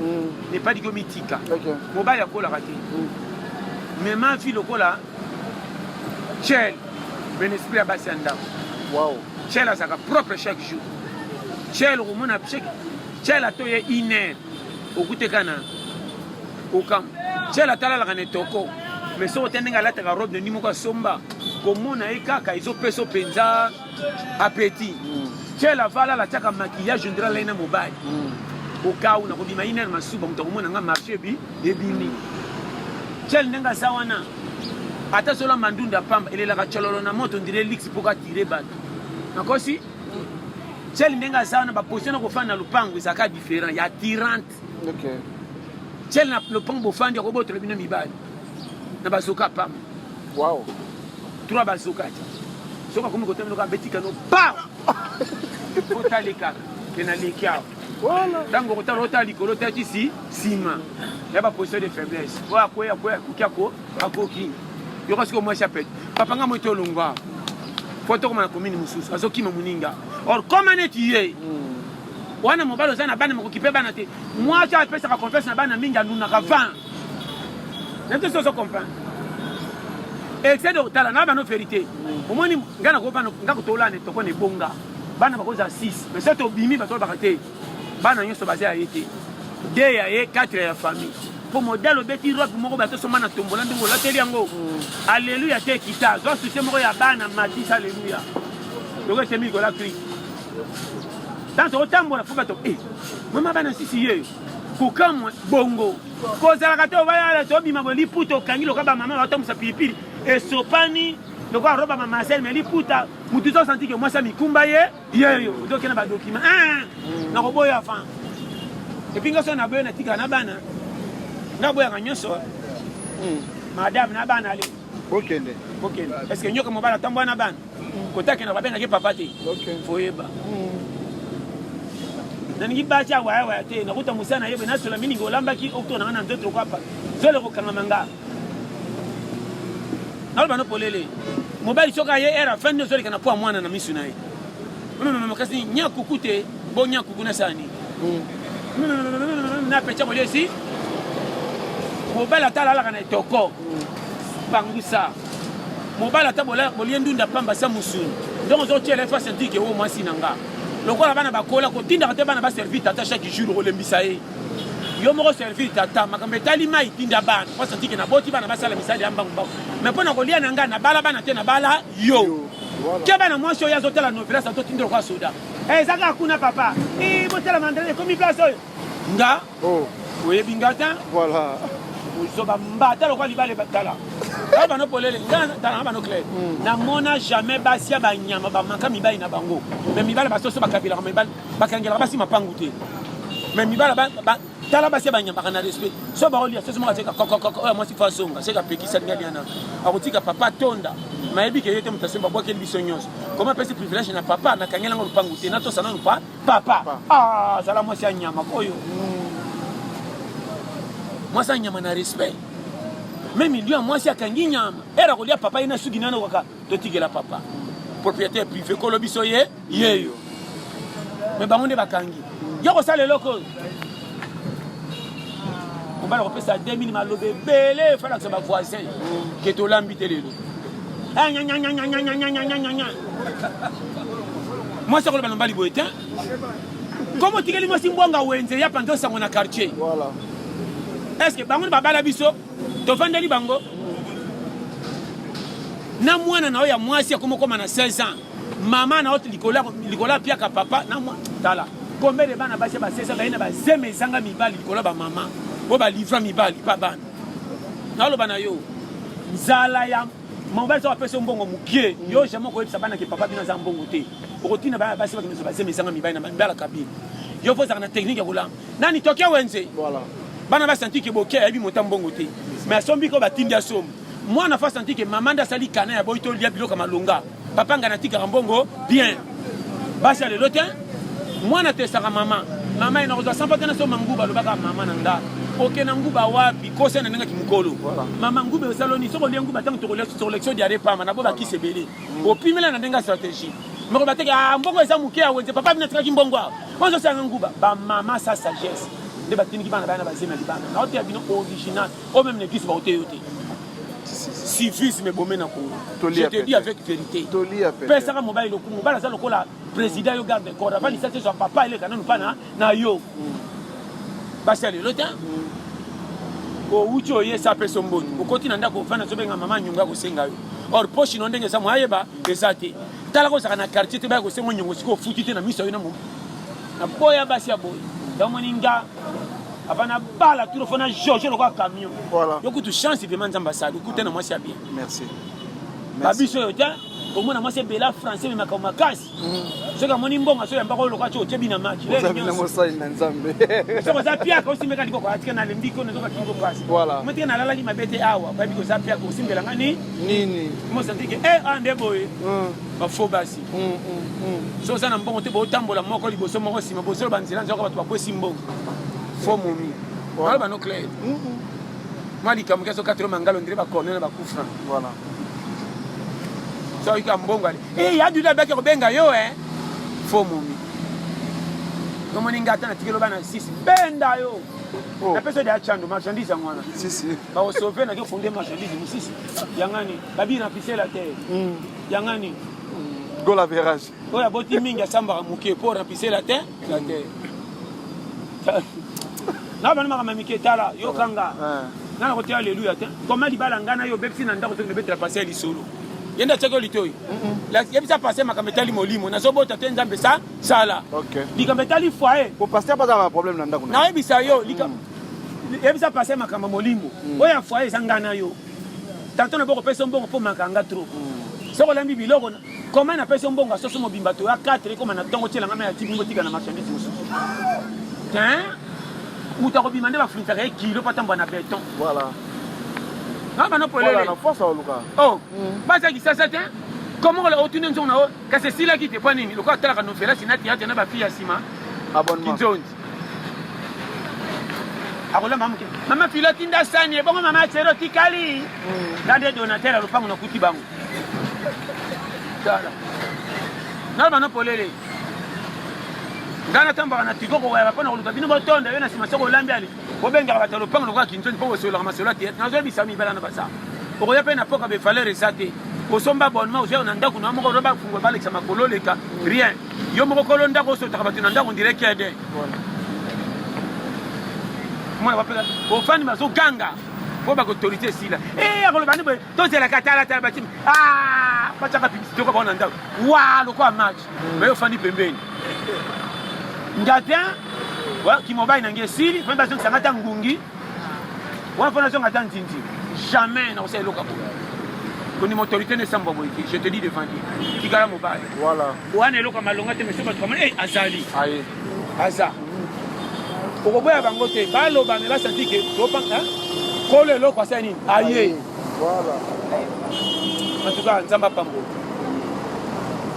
n'est pas dit komitika. Okay. Mobali akolaka te. Mema vie lokola Chel, ben esprit ya basi ya ndako. Wow. Chel azalaka propre chaque jour. Chel okomona Chel ata oye une heure okuteka na okam Chel atalalaka na etoko mais soki ote ndenge alataka robe de nuit moko asomba komona ye kaka ezopesa mpenza appétit. Chel avalala atiaka maquillage ondira alai na mobali okau na kobima une heure masuba moto akomona nga marché ebi ebimi. Chel ndenge aza wana ata azolamba ndunda pamba elelaka chololo na moto ondire lix mpo katire bato nakosi. Chel ndenge aza wana baposition na kofanda na lopango ezalaka différent ya attirante. Okay. Chel na lopango bofandi akobotola bino mibali na bazoka pamba. Wow. Trois bazoka ti soki akomi kotala bino kaka betika no pa otali kaka ke naleki awa ntango okotala otala likolo otala ti si nsima ya baposition de faiblesse oyo akwei akwei akoki ako akoki yoka sikoyo mwasi apete papa nga moto olongwa fo tokoma na commune mosusu azokima moninga or koma neti ye wana mobali oza na bana mokoki mpe bana te mwasi apesaka confiance na bana mingi anunaka 20 nayebi te ozo comprendre excès de tala na bano vérité omoni ngai nakobana nga kotolana etoko na ebonga bana bakozala 6 mais soki tobimi bato balobaka te bana nyonso baza ya ye te de ya ye 4 ya famille mpo modèle obeti robe moko bato osomba na tombola ndenge olateli yango alleluya te kita zwa susie moko ya bana matisa alleluya loko etemi likolo ya kri tanto otambola fo bato e mama bana sisi yeyo kokamwa bongo kozalaka te obayala tobima boye liputa okangi lokola bamama batambusa pilipili esopani lokola roba mamasele me liputa motu so santi ke mwasi ya mikumba ye yeyo ozokende badokima nakoboya avant epuis nga so naboya natikala na bana nga boyaka nyonso madame na bana ale bokende bokende est ce que nyoka mobali atambola na bana kotakenda babengaki papa te foyeba nalingi basi awayawaya te nakuta mosala na ye boye nasola miningi olambaki okto nanga na nzoto lokola zolo kokangama nga naloba no polele mobali soki aye ere afandi ozoleka na po ya mwana na misu na ye kasi nyakuku te bo nyakuku nasala nini napecha kolia esi mobali ata alalaka na etoko pangusa mobali ata bolie ndunda pamba sa mosuni ndongo ozotiela ye face antike oyo mwasi na nga lokola bana bakola kotindaka te bana baservi tata chaque jour okolembisa ye yo moko servir tata makambo etali mai tinda bana face antike naboti bana basala misali ya mbangu mbangu mais mpo na kolia na nga nabala bana te nabala yo ke bana mwasi oyo azotala novelas azotinda lokola soda eza kaka kuna papa botala mandrele ekomi place oyo nga oyebi nga te voilà ozoba mbata lokola libala tala tala bano polele nga tala bano clair namona jamais basi ya banyama bamaka mibali na bango mais mibali basoso bakabilaka mibali bakangelaka basi mapangu te mais mibali tala basi ya banyambaka na respect so baolia soso moko atika kokokoko oyo mwasi fo azonga seka apekisa alingi alia na akotika papa tonda mayebi ke ye te moto asomba abwakeli biso nyonso koma apesi privilège na papa nakangeli yango lopangu te natosa nanu pa papa azala mwasi ya nyama oyo mwasi ya nyama na respect meme lia mwasi akangi nyama ere akolia papa ye na suki nano kaka totikela papa propriétaire privé kolo biso ye yeyo me bango nde bakangi yo kosala eloko oyo mobali akopesa 2000 maloba ebele efalakisa bavoisin ke tolambi te lelo mwasi akoloba na mobali boye te komo otikeli mwasi mbwanga wenze ya panza osango na quartier est ce que bango nde babala biso tovandeli bango na mwana na oyo ya mwasi akoma okoma na 16 ans mama na oyo likolo apiaka papa na mwa tala combien de bana basi ya ba 16 ans baye na bazeme ezanga mibali likolo ya bamama oyo balivra mibali pa bana naloba na yo nzala ya mobali soki apesi yo mbongo mokie yo jamais okoyebisa bana ke papa bino aza mbongo te okotinda bana basi bakende bazeme ezanga mibali na mibala kabine yo fo ozalaka na technique ya kolamba nani toke wenze Voilà. Bana ba sentir que boke ayebi mota mbongo te. Mais asombi ko batindi asombi. Mwana fa sentir que mama nde asali kana ya boyi tolia biloko ya malonga. Papa nga natikaka mbongo bien. Basi ya lelo te. Mwana tesaka mama. Mama ye nakozwa 100 te nasomba nguba alobaka mama na nga. Oke na nguba wapi? Kosa na ndenge kimukolo. Mama nguba esaloni soki olie nguba ntango tokolia selection diarrhée pamba na bo bakisi ebele. Opimela na ndenge ya stratégie. Moko bateke ah mbongo eza moke ya wenze papa bino atikaki mbongo awa. Ozo sanga nguba ba mama sa sagesse nde batindiki bana baya na bazemi ya libanda. Na oteya bino original oyo meme na église baoteya yo te. Civisme ebome na Congo. Je te dis avec vérité. Pesaka mobali lokumu, mobali aza lokola président yo garde corps avant lisasi ezwa papa eleka nanu mpa na yo. Basi ya lelo te. Owuti oye sa pesa mbongo. Okoti na ndako ofanda ozobenga mama nyongo akosenga yo. Or poche no ndenge eza moyeba eza te. Tala kozaka na quartier te baya kosenga nyongo sikoyo ofuti te na miso yo na mo. Na boya basi ya boye. Yango nga avant na bala turo fona George lokola camion. Voilà. Yo kutu chance vraiment Nzambe asali okuta na mwasi ya bien. Merci. Ba biso yo te omona mwasi ebela français mais makambo makasi. Soki amoni mbongo aso yambaka oyo lokola ti otie bina match. Oza bina mosali na Nzambe. Soki oza piaka osimbeka liboko atika na lembi ko nazoka kingo pasi. Voilà. Motika nalalaki mabe te awa bayebi koza piaka osimbela nga ni nini. Mo sentir que eh ah nde boye. Ba faux basi. Soki oza na mbongo te botambola moko liboso moko nsima bozolo banzela nzoka bato bakwesi mbongo. Faux momi. Voilà. Baloba no clair. Mwa likambo ke azokatela mangalo ndire ba corner na ba coup franc. Voilà. So ayika mbongo ale. Eh ya dula baki kobenga yo eh. Faux momi. Omoni nga ata natikeli bana 6 benda yo. Oh. Napesa yo deya chando marchandise yango wana. Si si. Bakosauve nake fonde marchandise mosusu yangani babi remplissez la terre. Yangani. Goal average. Oyo aboti mingi asambaka moke mpo remplissez la terre. La terre. Na bana makambo ya mike tala yokanga. Nga na koteya aleluya te. Koma libala nga na yo obebisi na ndako tokende betela pase ya lisolo. Ye nde atiaki yo litoi. Yebisa pase makambo etali molimo. Nazobota te Nzambe sa sala. Okay. Likambo etali foyer. Po pasteur baza na problème na ndako na. Nayebisa yo likambo yebisa pase makambo molimo. Oyo ya foyer eza nga na yo. Tanto na boko pesa mbongo po makanga trop. Soki olambi biloko comment napesi yo mbongo ya soso mobimba toya 4 ekoma na ntongo tielanga mai ya tibi otika na marchandise mosusu. Te moto akobima nde bafunisaka ye kilo mpo atambola na beton. Voilà. Na bana polele. Voilà, na force oluka. Oh, baza kisasa te. Comment ola otuni nzongo na yo kasi esilaki te mpo nini lokola atalaka novelasi na théâtre na bafille ya nsima Abonnement. kinzonzi akolamba moke mama filo tinda sani ebongo mama cero tikali nga nde donateur ya lopango nakuti bango tala naloba no polele nga natambaka na triko kowayaka mpo na koluka bino botonda yo na nsima soki olambi ale bobengaka bato ya lopango lokola kinzonzi mpo bosololaka masolo ya théâtre nazoyebisa mibala na baza okoya mpe na poka bevaleur eza te osomba abonnement ozwa na ndako na moko ozo bafungola balekisa makolo oleka rien yo moko kolo ndako osotaka bato na ndako ndire kede mwana bapeka ofandi bazoganga mpo bakoautorité esila e akoloba nde boye tozelaka talatala batimi batiaka publicité okoka bango na ndako wa lokola match baye ofandi pembeni nga te kimobali na nge esili mpe bazongisanga ata ngungi wana mpo nazonga ata nzinzi jamais nakosala eloko ya boye kondima autorité nde esambwa boye te je te dis devant Dieu tikala mobali Voilà. wana eloko ya malonga te mais bato bamoni azali Aye. aza okoboya bango te baloba me basanti ke topanga kolo eloko asali nini aye Voilà. En tout cas nzambe apambola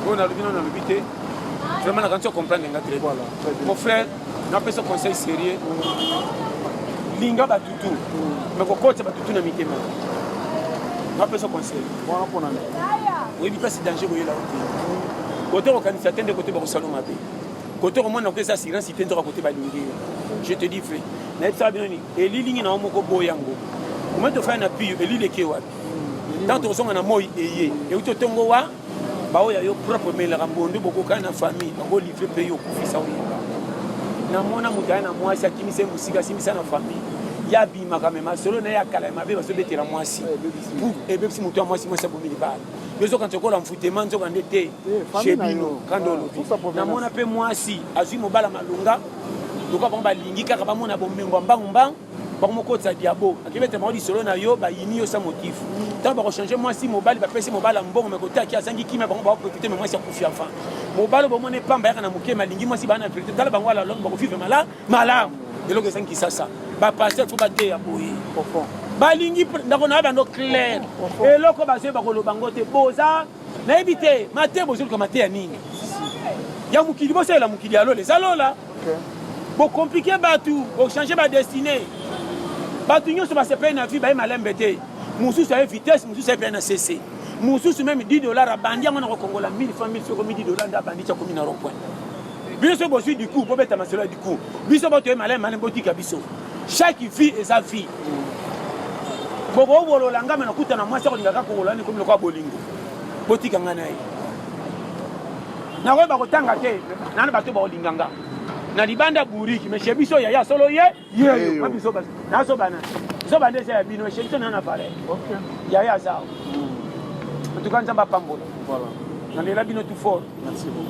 oyo nalobi nano nalobi te vraiment nakanisi ocomprendre nga très Voilà, très bien. mon frère napesa conseil sérieux linga batutu mais kokotisa batutu na mitema napesa conseil Wana pona nini? oyebi mpasi danger koyela yo te kote kokanisa te nde kote bakosala mabe kote komona ko eza assurance te nzoka kote balingi yo je te dis vrai nayebisaka bino nini elilingi na yo moko boya yango omai tofai na piyo elili eke wapi ntango tokozonga na moi eye euti otongo wa baoyo ya yo propre omelaka mbondo bokokani na famille bakolivre mpe yo okufisa oyeba namona moto aya na mwasi akimisa ye mosika asimbisa na famille ye abimaka me masolo na ye ya kala ya mabe bazobetela mwasi ebebisi moto ya mwasi mwasi abomi libala yo ozokanisa okola mfutema nzoka nde te chez bino kanda olobi namona mpe mwasi azwi mobala malonga lokola bango balingi kaka bamona bomengo ya mbangu mbangu bakomokotisa diabo akebeta bango lisolo na yo bayini yo sa motif ntango bakochange mwasi mobali bapesi mobali ya mbongo me kotaki azangi kimia bango bakoprofite me mwasi akufi avant mobali bomona epamba yaka na moke malingi mwasi baa na verité tala bango ala longue bakovivre malamu eloko ezangi kisasa. Bapasteur fo bateya boye. Balingi ndako na bando clair. Eloko bazoyeba koloba ngo te. Boza nayebi te mateya, bozoluka mateya nini ya mokili? Bosalela mokili ya lola, eza lola. Bocompliquer bato, bochanger badestinée. Bato nyonso basepeli na vie, baye malembe te. Mosusu aye vitesse, mosusu aye mpe na cc, mosusu même 10 $ abandi yango na kokongola 1000 francs, 1000 soki komi 10 $ nde abandi ti akomi na rond point. Bino soki bozwi du coup, bobeta masolo ya du coup. Biso botoye malembe malembe, botika biso. Chaque vie eza vie. Bokowolola ngame nakuta na mwasi akolinga kaka kowolola nikomi lokola bolingo. Botika ngai na ye, nakoyeba kotanga te nana bato bakolinga nga na libanda buriki. Mais chez biso, yaya solo ye yeyo biso nazobana zoba nde eza ya bino. Chez biso na valeur, yaya aza. En tout cas, Nzambe apambola. Nalela bino tout fort.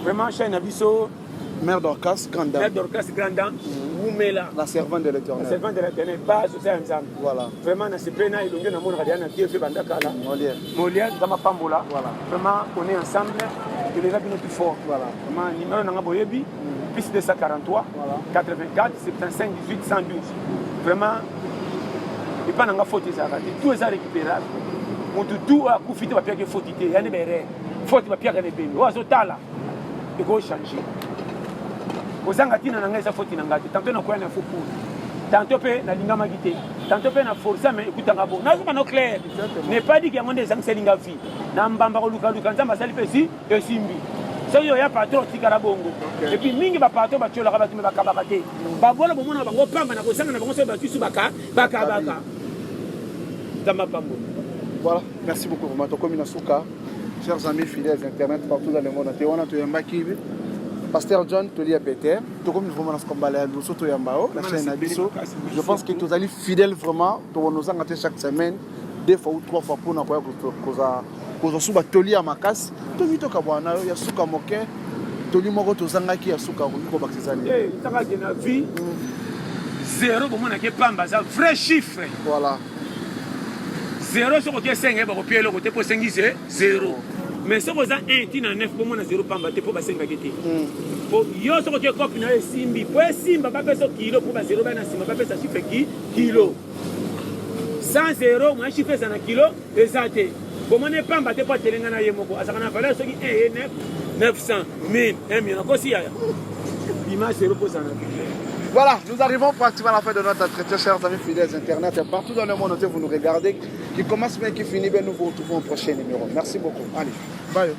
Vraiment, chaîne na biso. Mère Dorcas, grande dame. Mère Dorcas, grande dame. Wumela. La servante de l'Éternel. La servante de l'Éternel. Base oza ya Nzambe. Vraiment, nasepeli na elongi namonaka deya na TV banda kala. Molière. Molière, Nzambe apambola. Vraiment, on est ensemble. Tolela bino tout fort. Vraiment, numéro nanga boyebi. Plus 243 84 75 18 112. Vraiment, epa nanga faute ezalaka te. Tout eza récupérable. Motu tout oyo akufi te, bapiaki faute te. Yani baerreur. Faute bapiaka na ebembe. Oyo azotala ekochanger. Kozanga ntina na ngai eza foti na ngai te. Tantôt nakoya na faux pour, tantôt mpe nalingamaki te, tantôt mpe na force me ekutanga bo nazoba no clair. N'est pas dit yango nde ezangiseli nga vie na mbamba kolukaluka. Nzambe asali mpe si esimbi. Soki oya patron, otikala bongo. Et puis mingi bapatron batiolaka bato, me bakabaka te. Babola bomona bango pamba na kozanga na bango. Soki batusu bakabaka, Nzambe apambola. Voilà, merci beaucoup vraiment. Tokomi na suka. Chers amis fidèles internet partout dans le monde entier, wana toyambaki Pasteur John Tolia Peter. Tokomi vraiment na skombala ya liboso toyamba o la chaîne na biso. Je pense que tozali fidèle vraiment, tokonozanga te chaque semaine, deux fois ou trois fois, mpona koya kozwa su batoli ya makasi. Tomi tokabwana na yo ya suka moke. Toli moko tozangaki ya suka, okoki kobakisa eza nini? Ezangaki na vie, zéro bomonaki pamba aza vrai chiffre. Zéro, soki oki esenga ye, bakopia eloko te mpo osengi zéro. Mais soki oza 1 ntina 9, bomona zéro pamba te mpo basengaki te. Po yo soki otie cope na yo esimbi, po esimba bapesa kilo, mpo bazéro baya na nsima bapesa chiffre ki kilo. Sans zéro, moyen chiffre eza na kilo eza te. Bomona epamba te mpo atelenga na ye moko azalaka na valeur. Soki 1 ye 9, 900, 1000, 1 million, nakosi yaya, bima zéro mpo ozala na budget. Voilà, nous arrivons pratiquement à la fin de notre entretien, chers amis fidèles internet. Et partout dans le monde entier, vous nous regardez. Qui commence bien, qui finit bien, nous vous retrouvons au prochain numéro. Merci beaucoup. Allez, bye.